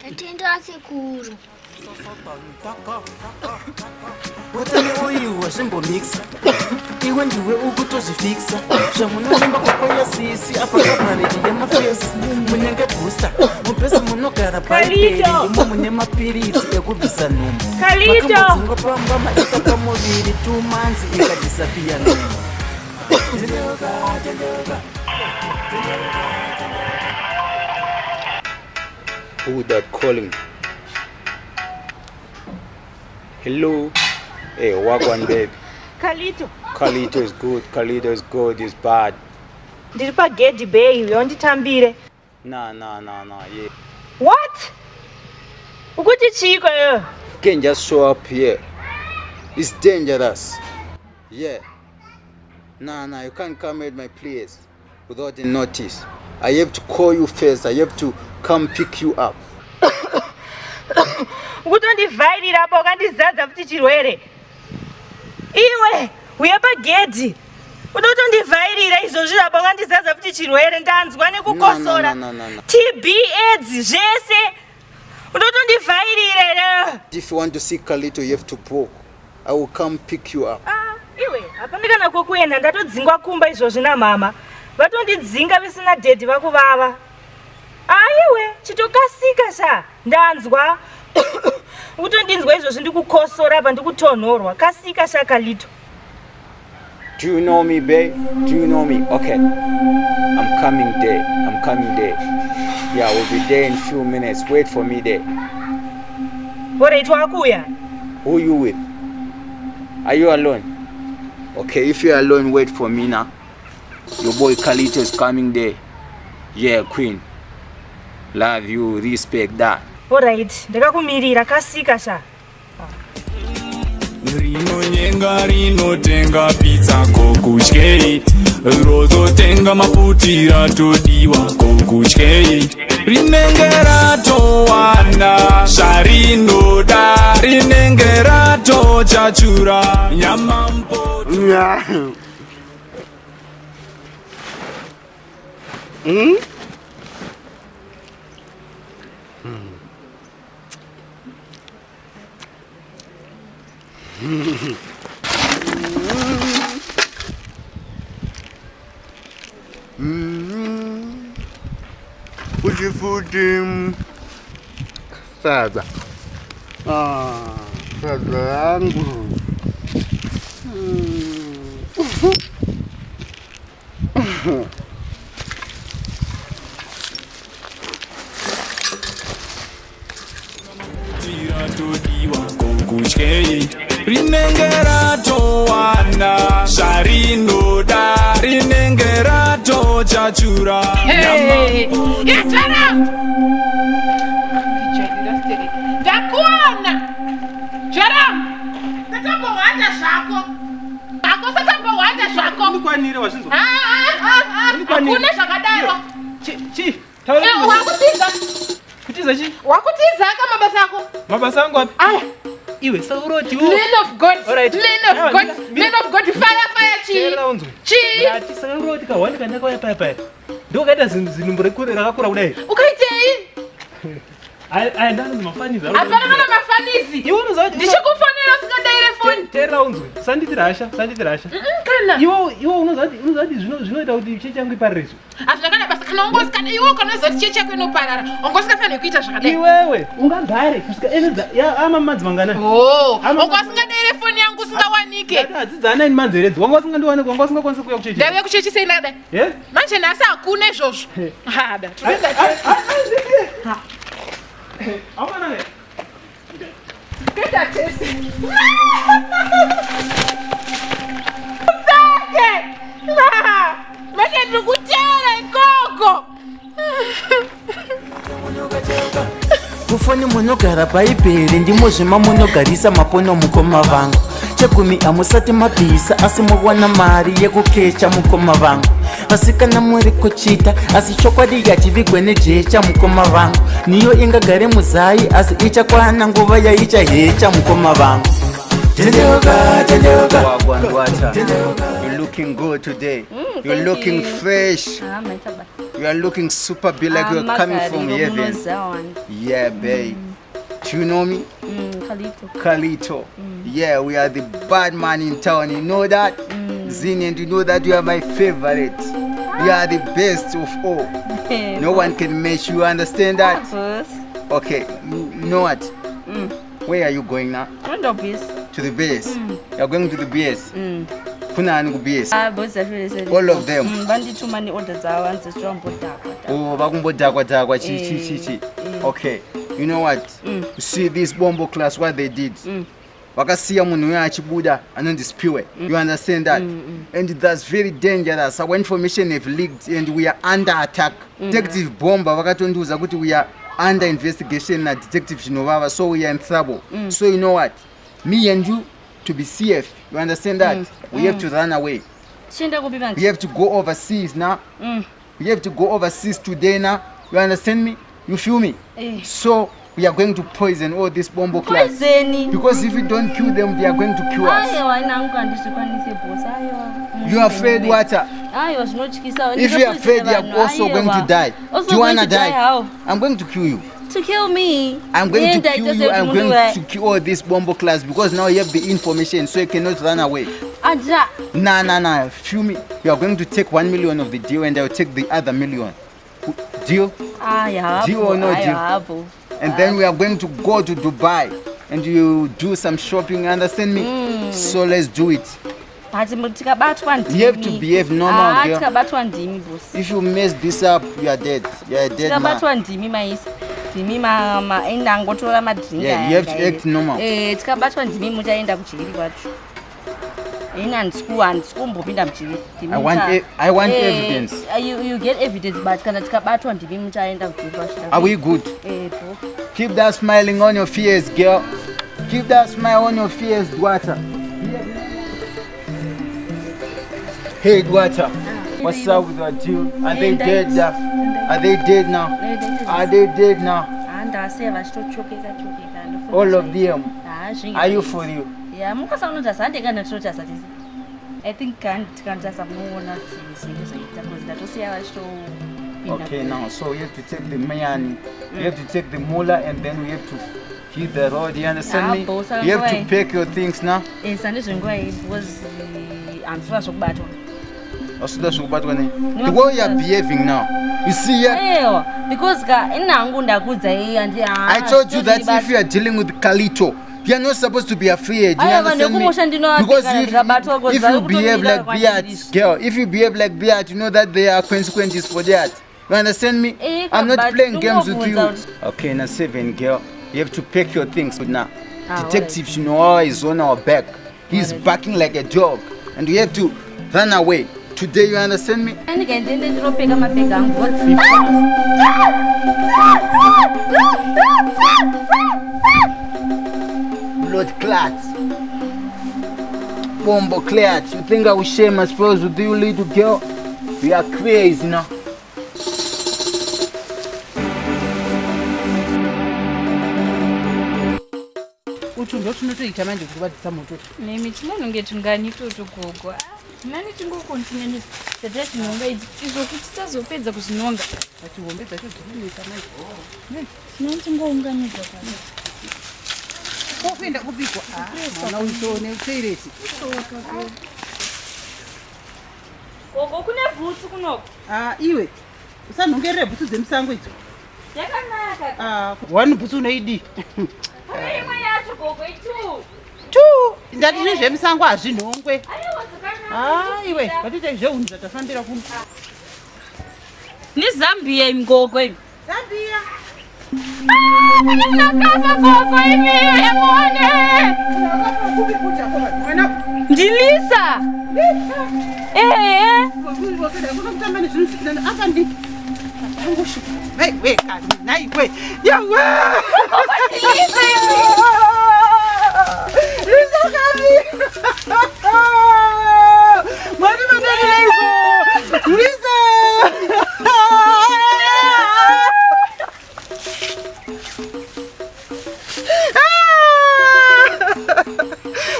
Tatenda sekuru. Utane uyu wazvimbomixa iwe ndiwe ukutozvifixa zvamunoimba kwakwaya sisi apa coverage yemafesi munenge bhusa mubhesi munogara bhaibheri imo mune mapiritsi ekubvisa nhumbu Kalito! Makambodzingwa pamba maita pamuviri 2 months ikadhisapiya nhumbu. Tendeuka, tendeuka. Who that calling? Hello. Hey, wagwan babe. Kalito. Kalito is good. Kalito is good. Is bad. Ndiri pagedhi bay yonditambire. Nah, nah, nah, nah. Yeah. What? Ukuti chiiko iyoyo? Can't just show up here. It's dangerous. Yeah. Nah, nah. You can't come at my place without a notice. I have to call you first. I have to come pick you up. Ukutondivhairira apa ukandizadza futi chirwere. Iwe uya pagedhi. Unotondivhairira izvozvi apa ukandizadza futi chirwere ndanzwa nekukosora. No, no, no, no, no. TB AIDS zvese. Unotondivhairira here? If you want to see Kalito, you have to book. I will come pick you up. Ah, iwe hapana kana kwokuenda ndatodzingwa kumba izvozvi namama. Vatondidzinga visina dhedhi vakuvava. Aiwe chitokasika sha ndanzwa. Ukutondinzwa izvozvi ndikukosora apa ndikutonhorwa. Kasika sha Kalito. Do you know me, babe? Do you know me? Okay. I'm coming there. I'm coming there. Yeah, we'll be there in few minutes. Wait for me there. Alright, wakuya. Who you with? Are you alone? Okay, if you're alone, wait for me now. Your boy Kalito is coming there. Yeah, queen. Love you, respect that. Alright, ndakakumirira kasika sha. Rinonyenga rinotenga pizza kokutyei rozotenga maputira todiwa kokutyei rinenge ratowana zvarinoda rinenge ratochachura nyama mpoto. Futi futi sadza. Ah, sadza rangu. Todiwa kokutyei rinenge ratowana zvarinoda rinenge ratochachura. Hey, Yachara! Ndakuona! Jaram! Tatambohwanda zvako. Zvako satambohwanda zvako. Ndikwanire wazvinzwa. Ah, ah, ah, Ndikwanire. Hakuna zvakadaro. Chi, taura. Eh, wakutiza. Kutiza chi? Wakutiza ka mabasa ako. Mabasa angu api? Aya. Iwe sauroti Man of God. Alright. Man of God. Man of God. Fire, fire, chi. Teerera unzwe. Chi. Ndati sauroti kahwani kandakauya paya paya. Ndokaita zinumbu rakakura kudai. Ukaitei? Aya ndanonzi mafanizi. Hapana kana mafanizi. Iwe unoziva kuti Ndichikufonera usingadaire foni. Teerera unzwe. Sanditi hasha, sanditi hasha. Kana. Iwe iwe unoziva kuti unoziva kuti zvinoita kuti chechi yangu iparare izvo. Hazvina kana basa kana wangosi kana iwe ukanoziva kuti chechi yako inoparara. Wangosingafaniri kuita zvakadai. Iwewe ungagare kusvika enedza ya ama madzi mangana. Oh, wanga usingadaire foni yangu usingawanike. Hadzidza ana ini manzeredzi. Wanga usingandiwanike, wanga usingakwanisi kuuya kuchechi. Ndave kuchechi sei ndakadai? Eh? Manje nhasi hakuna izvozvo. Hada. Tinoenda Aumana. Kuenda tese. Pfeke! Manje ndiri kuteera ikoko. Kufoni munogara bhaibheri ndimozvima munogarisa mapono mukoma vangu. Chegumi hamusati mabhisa asi muwana mari yekukecha mukoma vangu. Vasikana muri kuchita asi chokwadi yachivigwe nejecha mukoma vangu. Niyo ingagare muzai asi ichakwana nguva yaichahecha mukoma vangu. Tendeuka, tendeuka. Wagwan water. You're looking good today. You're Thank looking you. fresh. Ah, maita basa. You are looking super be like Ah, you're coming from magariro heaven. munoziva. Yeah, babe. Do you know me? Kalito. Kalito. Yeah, we are the bad man in town. You know that? Zini, and you know that you are my favorite. You are the best of all. No one can match you. Understand that? Okay, you know what? Where are you going now? Unoenda base. To the base. You are going to the base. Kuna ani kuBS? Ah, boys dzacho vese. All of them? Vandituma neorder dzavo hanzi zvambodhakwa. Oh, vakumbodhakwa dhakwa chi chi chi chi. Eh. Okay. You know what? You see this bombo class what they did? Vakasiya munhu uyo achibuda anonzi Spiwe. You understand that? And that's very dangerous. Our information have leaked and we are under attack. Detective Bomba vakatondiudza kuti we are under investigation na detective Chinovava so we are in trouble. So you know what? Me and you to be safe. You understand that? We have to run away. Tichienda kupi manje? We have to go overseas now. We have to go overseas today now. You understand me? You feel me? Eh. So we are going to poison all this bombo class. Poison? Because if we don't kill them, they are going to kill us. Aiwa, ini hangu handizvikwanise boss. Aiwa. You are afraid water. Aiwa, zvinotyisa. If you are afraid, you are also going to die. Also Do you going wanna to die die? how? I'm going to kill you. To kill me. I'm going to Enda kill ita you. sekuti I'm munhu going uraya. to kill all this bombo class because now you have the information, so you cannot run away. Andina. Nah, nah, nah. Feel me. You are going to take 1 million of the deal, and I will take the other million. Deal? Aiwa, Deal or no aiwa, deal? hapo. And then we are going to go to Dubai and you do some shopping, understand me? So let's do it. But tikabatwa ndimi. You have to behave normal, Ah, girl. tikabatwa ndimi boss. If you mess this up, you are dead. You are a dead man. Tikabatwa ndimi maisa. Ndimi ma indangotora madrink Yeah, aya you have to anga act normal. Eh, tikabatwa ndimi muchaenda kujeri kwacho. Ini handisi kumbopinda mujeri. Ndimi I want I want evidence. You get evidence but kana tikabatwa ndimi muchaenda kujeri kwacho. Are we good? Eh, bro. Keep that smiling on your face, girl. Keep that smile on your face, daughter. Hey, daughter. What's up with your deal? Are they dead? Are they dead now? Are they dead now? Handasiya vachitochokeka chokeka. ndofunga All of zvaita. them. Ah, zvinge Are you zvaita. for you? Ya, mukasa unotarisa hande kana tinotarisa tese. I think kandi tikantarisa munoona kuti zvinenge zvaita because ndatosiya vachitopinda. Okay, now, so we have to take the money, we have to take the mullah, and then we have to hit the road. You understand Ah, me? boss, You have to I'm pack your things now. Eh, sandizvenguva iyi because handisura zvokubatwa. Wasuda zvekubatwa nei? The way you are behaving now, you see here. Aiwa, because ka ini hangu ndakudza iyi handi I told you that if you are dealing with Kalito, you are not supposed to be afraid. You Aiwa, understand me? nekumusha ndinoapika Because kana ndikabatwa if vari you behave kutondida like Beat, girl, if you behave like Beat, you know that there are consequences for that. You understand me? Eh, I'm not but playing games with you. ndinobvunza Okay, now seven, girl, you have to pack your things now. Ah, Detective Shinoa is on our back. He's barking like a dog, and we have to run away. Today, you understand me? Ndikaende ndinopfeka mabhegi angu. Blood clots. Bombo clot. You think I will share my spells with you, little girl? We are crazy now. Utu ndo tunotoita manje kurwadzisa moto. Nemi tinononge tungani itoto gogo. Nani tingokontinyanisa tata tinonga idzi izvo kuti tazopedza kuzvinonga. But hombe dzacho dzinonetsa manje. Tinani tingounganidza pano. Kokuenda kubikwa. Mwana uito netoireti. Gogo kune bhutsu kunoko. Ah, iwe. Usanhongerere bhutsu dzemusango idzo. Yakanaka. Ah, one bhutsu unoidi. Kune imwe yacho gogo itu. Two. Ndati nezvemusango hazvinhongwe. Aiwa dzakanaka. Ah, iwe, ngatiite zveunhu zvatafambira kuno. Ni Zambia imi gogo imi. Zambia. Pane munakafa gogo imi emuone. Ndilisa. Ehe. Kutamba nezvinhu zvisinana apa ndi. Angoshuka. Hey, we kani, naiwe. Yawe. Ndilisa imi. Lisa kani. Mwari madarireiko. Lisa.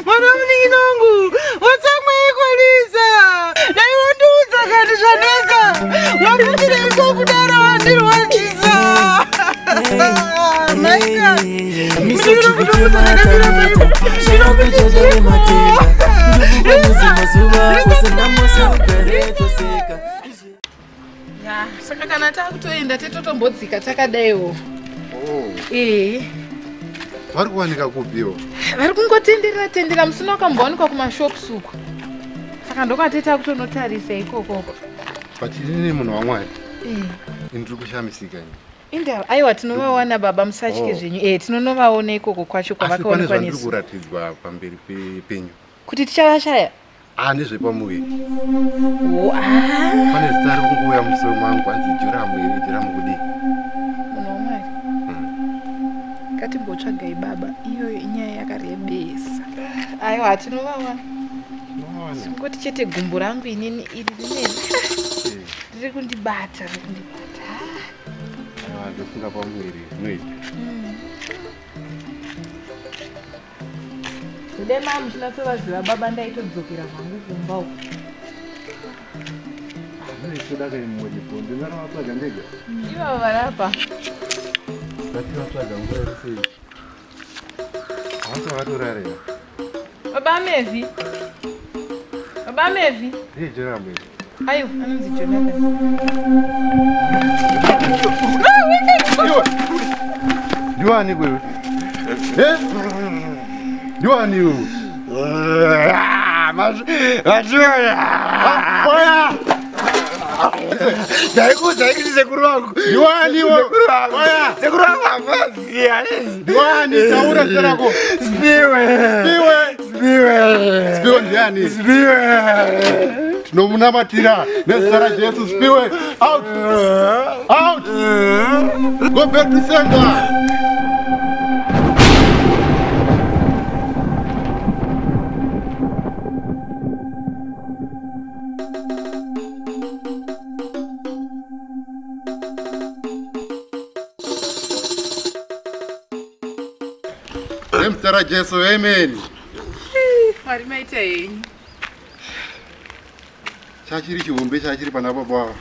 Mwana munin'ina wangu watsamweiko Lisa. Dai wandiudza kani zvanetsa. Wamudireiko kudaro wandirwadzisa. Maika. Munin'ina kutokuudza ndakamira paiko. Mazuva usina musi ugare toseka. Ya, saka kana takutoenda tetotombodzika takadaiwo. Oh, Ee, vari kuwanika kupiwo vari kungotenderera tendera musina wakambowanikwa kumashops uku. Saka Saka ndokwateta kutonotarisa ikokoko. But inini munhu waMwari. Eh. Ini ndiri kushamisika ini. Indava aiwa tinovawana baba musatye Oh. zvenyu. Eh tinonovaona ikoko kwacho Asi pane kwavakaonekwa zvandiri nesu. kuratidzwa pamberi penyu. Kuti tichavashaya. Ah, nezvepamuviri. Oh, ah. Pane zita riri kungouya musoro mangu hanzi Joramu here Joramu kudii? Munhu waMwari. Ngatimbotsvagai baba iyoyo inyaya yakarebesa. Aiwa tinovawana. Singoti chete gumbo rangu inini iri rine riri kundibata riri kundibata. Aiwa ndofunga pamuviri zvinoita. Dai maa muchinatsovaziva baba ndaitodzokera zvangu kumba uko. Zvinoitoda kai muripo ndinganovatsvaga ndega. Ivava varapa. Ngativatsvaga nguva yese. Havasi vakatorara here? Baba Mevi. Baba Mevi. Ndiye Joramu here? Aiwa anonzi Jonathan. Ndiwani kwewe? Eh? Ndiwani iwe? Oya! Ndaikuudza kuti sekuru vangu. Ndiwani iwe? Sekuru vangu. Oya! Sekuru vangu havaziya. Ndiwani? Taura zita rako. Spiwe. Spiwe. Spiwe. Spiwe ndiani? Spiwe. Tinomunamatira nezita raJesu. Spiwe. Out. Out. Go back to sender. Nemuzita raJesu. Amen. Mwari maita henyu. Chachiri chihombe chachiri pana baba ava.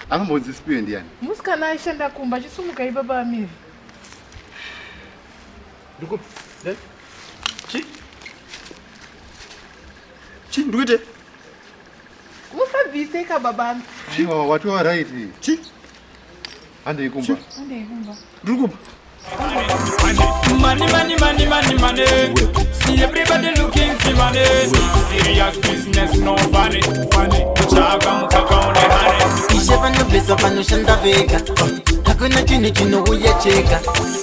Anombonzi Spiwe ndiani? Musikana aishanda kumba chisumukai baba Mevi. Chi? Chi ndikuite? Musabvise ka baba. Aiwa watova right. Chi? Handei kumba. Handei kumba. Ndiri kumba. Money, money, money, money, money. See everybody looking for money. Serious business, no funny, funny. Kuchaka mukaka une honey. Ishe vanobvesa vanoshanda vega hakuna chinhu chinouya chega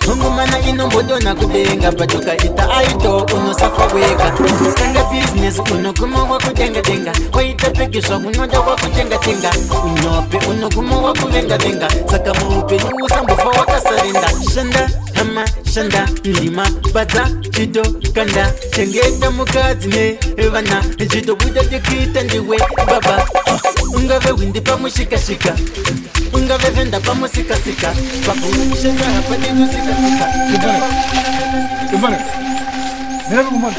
ngomana inombodonha kudenga but ukaita aito unosafa wega tanga bhizinesi unoguma wakudenga-denga waita bhegi zvaunoda wakutenga-tenga unyope unoguma wakuvenga-venga saka muupenyu usambofa wakasarenda shanda hama shanda ndima badza chito kanda chengeta mukadzi nevana chitobuda chekuita ndiwe baba ungave hwindi pamushikashika ungave vhenda pamusikasika pakushanda hapane tusikasika. Kumbana. Nenda kumbana.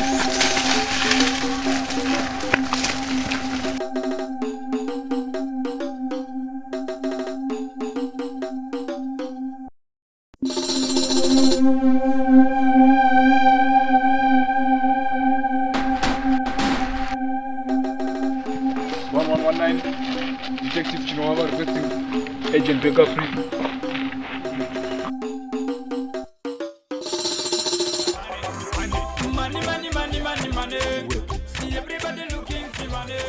One one one nine. Detective Chinowaba requesting Agent Baker free. Money, money, money, money, money. See everybody looking for money.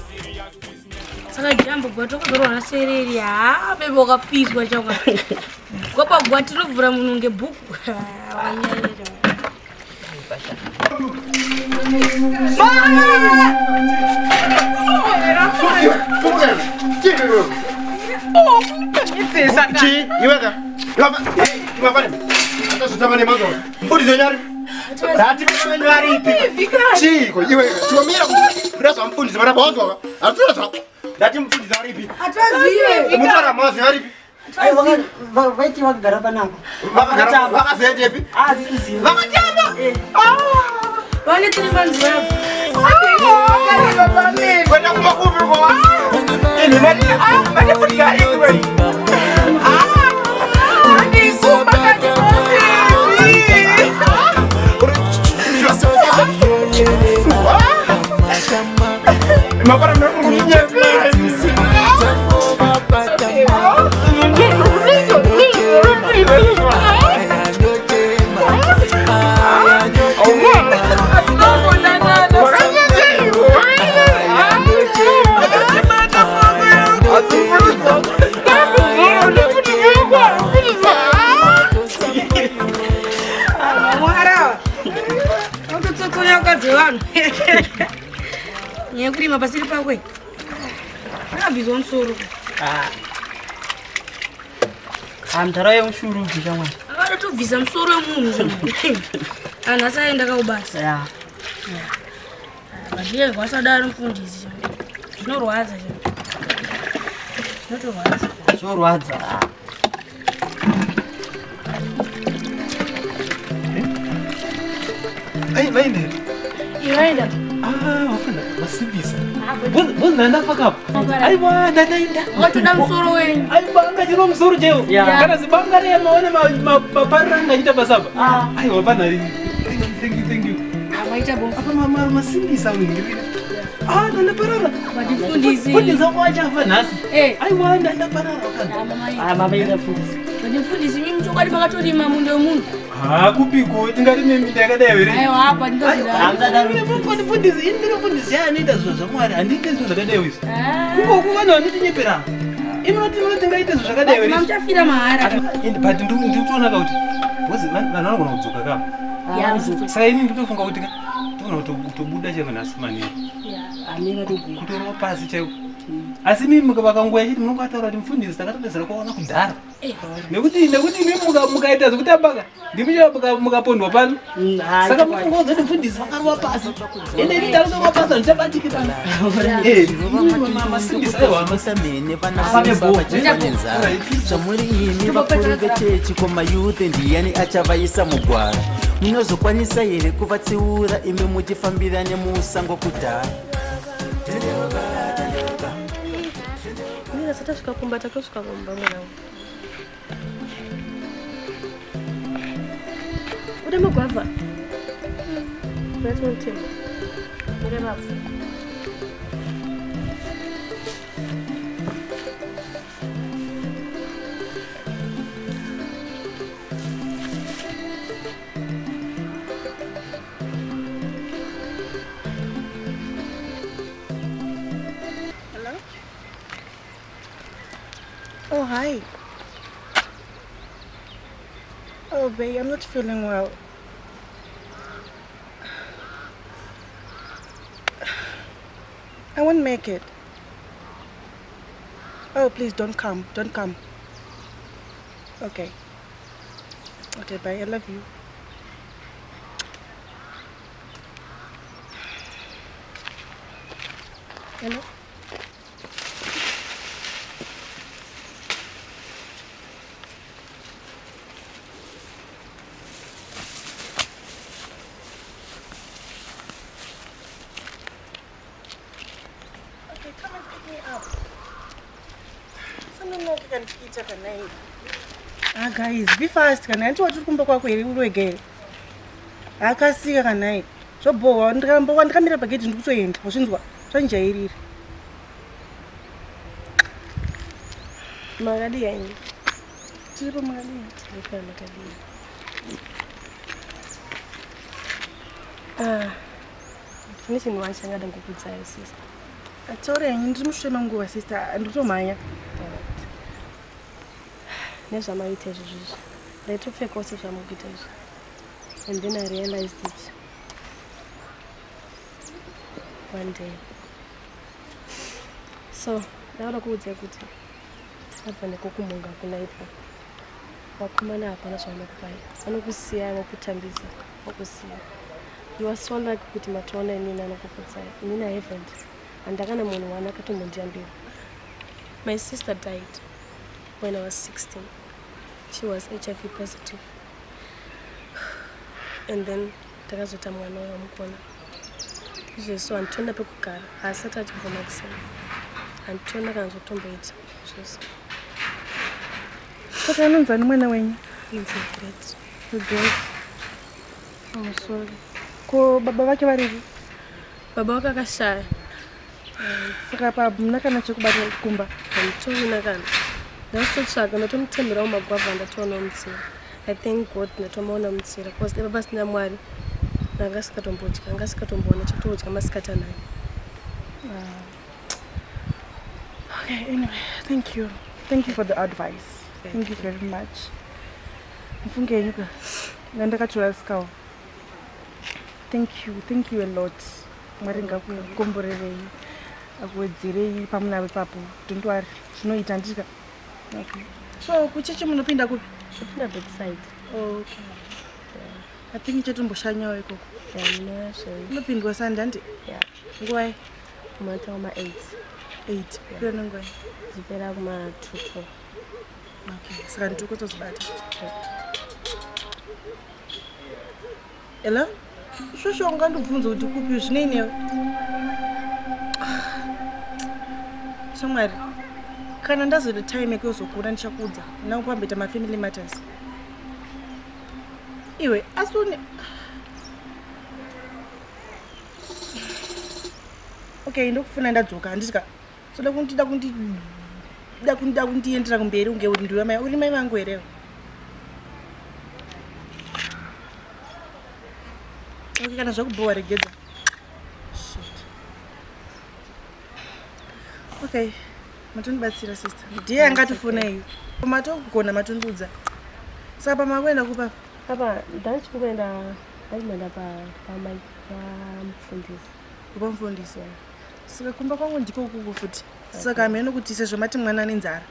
Serious business. Saka jambo gwati wakazorwa sereri haa bebe wakapiswa chakwa gwapa gwati rinovhura munhu ngebhuku. Wanyanya chakwa. Chi? Iweka. Iwapa. Iwapa. Atazotamba nemazo. Mbudizo nyari. Ndati baba nyari ipi? Chiko iwe. Tinomira kuda zvamufundisi vana wanzwa. Hatuna zva. Ndati mufundisi aripi? Hativazive. Mutara mazi aripi? Vaiti vakagara panapa. Vakagara vakazoendepi? Vakatamba. Vane tiri vanzi vavo. Kwenda kumakupi kwa? Ini mani mani mufundisi aripi we? Mapara dzevanhu. Nyaya yekurima pasiri pako iyi. Akabviswa musoro. Ah. Ah, mudhara yemushurugwi shamwari. Akatobvisa musoro wemunhu. Anhu asaenda kaubasa. Ya. Vazviye vasadaro mufundisi. Zvinorwadza chero. Zvinotorwadza. Zvorwadza. Ai, vaende. Ivaenda. Ah, wafana, wasimbisa. Bozi ndandafaka apa. Aiwa, ndandaenda. Watoda musoro wenyu. Aiwa, angachirwa musoro chaiwo. Yeah. Kana zibanga riya maona maparira angachiita pasapa. Aiwa, pana. Thank you, thank you, thank you. Maita bo. Apa masimbisa uyu. Ah, ndandaparara. Vadifundisi. Fundisi wako wachafa nhasi. Eh. Aiwa, ndandaparara. Ah, mama enda fundisi. Vadifundisi mimi chokwadi makatorima munda wemunhu. Ah, kupiko tingarime minda yakadai here? Aiwa, apa ndinozvidaro. Mufundisi, ini ndiri mufundisi yaye anoita zviro zvaMwari, handiite zviro zvakadai izvi. Kungoku vanhu vanotinyepera. Imi munoti munoti tingaite zviro zvakadai here? Mamuchafira mahara. Indi but ndikutoona ka kuti because vanhu vanogona kudzoka ka. Yeah. Saka ini ndikutofunga kuti ka togona kutobuda chaiko nhasi manheru. Amira tobuda. Kutorova pasi chaiko. Asi mimi vakanguva yachiti munongataura kuti mufundisi takatopedzera kuona kudhara. Nekuti nekuti imi mukaita zvekutamba ka ndimi chaivo mukapondwa pano. Saka mufunga kuzoti mufundisi vakarova pasi. Ende ini ndakutorova pasi handichabatiki pano. Eh, masimbisa aiwa Musamene vana vachifa nenzara zvamuri imi vakuru vechechi komayouth ndiyani achavaisa mugwara munozokwanisa here kuvatsiura imi muchifambira nemusango kudhara Mira satasvika kumba tatosvika kumba mwanangu. Uda magwavha? Uyatomutema. Mira baba. Hello? Oh, hi. Oh, babe, I'm not feeling well. I won't make it. Oh, please don't come. Don't come. Okay. Okay, bye. I love you. Hello? Okay, come and pick me up. Sanonoka kandiita kana iwe. Ah guys, be fast kana hanti watiri kumba kwako here uri wega here? Akasika kana iwe. Zvobhowa ndikambowa ndikamira pagedhi ndikutoenda. Wazvinzwa? Zvanjairira. Makadii henyu? Tiripo makadii? Tiripo makadii. Ah, ndine chinhu wani changada kukuudzai sister. Taura henyu ndiri mushure menguva sister, ndikutomhanya. Nezvamaita izvozvo izvi. Ndaitopfekawo sezvamukuita izvi. And then I realized it one day. So, ndauda kuudzai kuti abva nekokumunga kunaipo. Vakomana hapana zvavanokupai. Vanokusiyai vokutambisa, vokusiya. You are so lucky kuti matoona inini anokukudzai. Inini I haven't. Handakana munhu wana akatombondiyambira. My sister died when I was 16. She was HIV positive. And then takazoita mwana wamukona. Izvezvi handitona pekugara haasati achibvuma kusema. Handitona kana zvotomboita zvese. Saka anonzani mwana wenyu? Anonzi Regret. Regret. Oh, sorry. Ko baba vake varipi? Baba vake akashaya. Saka pa muna kana chekubata kumba? Handitorina kana. Ndatotsvaga ndatomutemerawo magwavha ndatoona mutsira. I thank God ndatomaona mutsira because dai baba asina Mwari ndanga asikatombodya, anga asikatombowana chekutodya masikati anaya. Okay, anyway, thank you. Thank you for the advice. Thank you very much. Mfunge henyu ka. Ndandakatorasikawo. Thank you, thank you a lot. Mwari ngakukomborerei, akuwedzerei pamunavo ipapo. Don't worry, zvinoita ndika. Okay. So kuchechi munopinda kupi? Topinda backside. Okay. I think chatomboshanyawo ikoko. Yeah, munouya zvenyu. Unopindwa Sunday handi? Yeah. Nguwai? Kumata kuma 8. 8. Kupera nenguwai? Zvipera kuma 2 4. Okay. Saka ndiri kutozibata. Hello? Shosho ungandibvunza kuti kupi zvinei newe? Shamwari, kana ndazoita time yekuzokura ndichakuudza. Ndangopamboita mafamily matters. Iwe, asi une Okay, ndokufuna ndadzoka handiti ka. So da kundi da kundi da kundi da kundiendera kumberi unge uri ndiwe mai uri mai vangu here? Okay, kana zvakubhowa regedza. Shit. Okay, matondibatsira sister. Ndiye angatifuna iyo. Matogona matondiudza. Saka pamakuenda kupa? Apa ndachikuenda ndachikuenda pa pamai pamufundisi. Kupa mufundisi. Saka kumba kwangu ndiko kuku futi. Saka hameno kuti sezvo mati mwana ane nzara.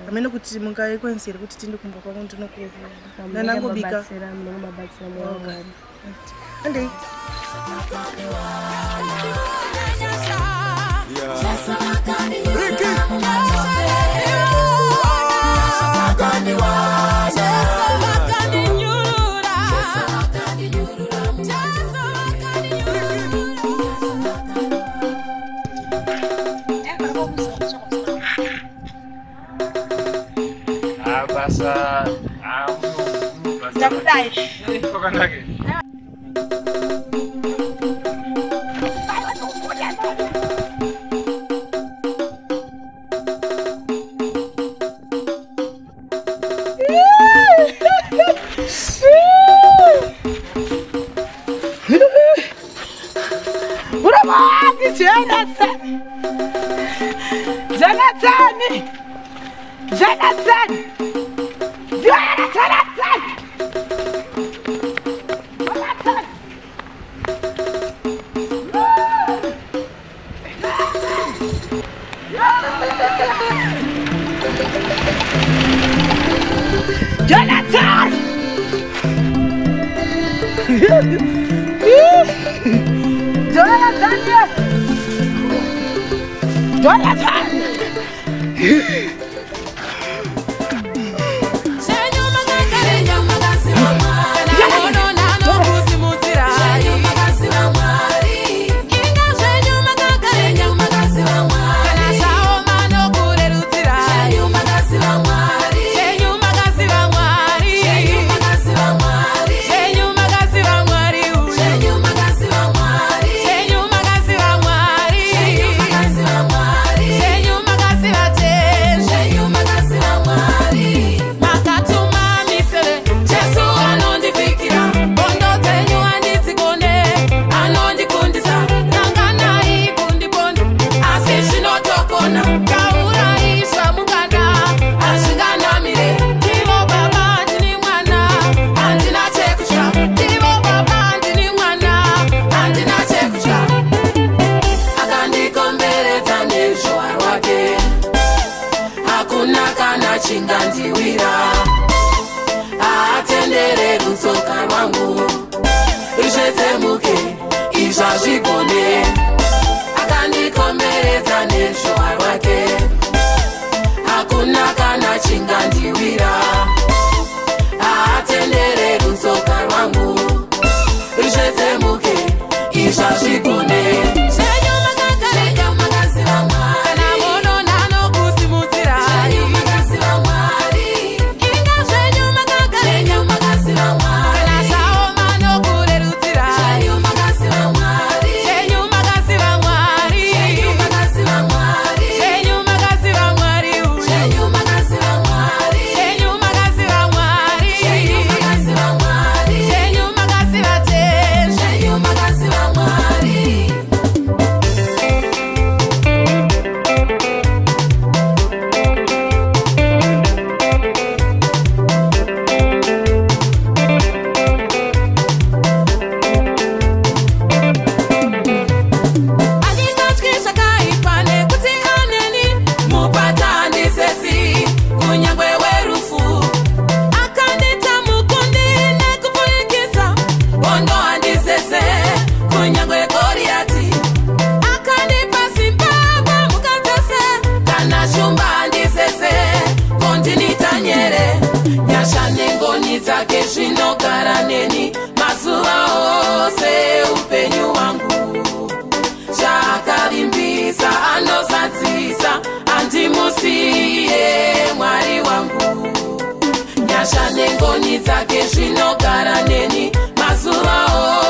Hameno kuti mungaikwanisa here kuti tiende kumba kwangu ndinokuva. Ndanangobika. Mabatsira, munenge mabatsira mweya waMwari. Andei. Ah, basa. Ah, basa. Ndakudai. Kwakanaka. Jonathan! Jonathan! Jonathan! Jonathan! Jonathan! Jonathan! Jonathan! Jonathan! Hakuna kana chingandiwira, haatendere rutsoka rwangu rusvetsemuke, izvi hazvigone. Akandikomberedza neruzhowa rwake, hakuna kana chingandiwira, haatendere rutsoka rwangu rusvetsemuke, izvi hazvigone. Nengoni dzake zvinogara neni mazuva ose.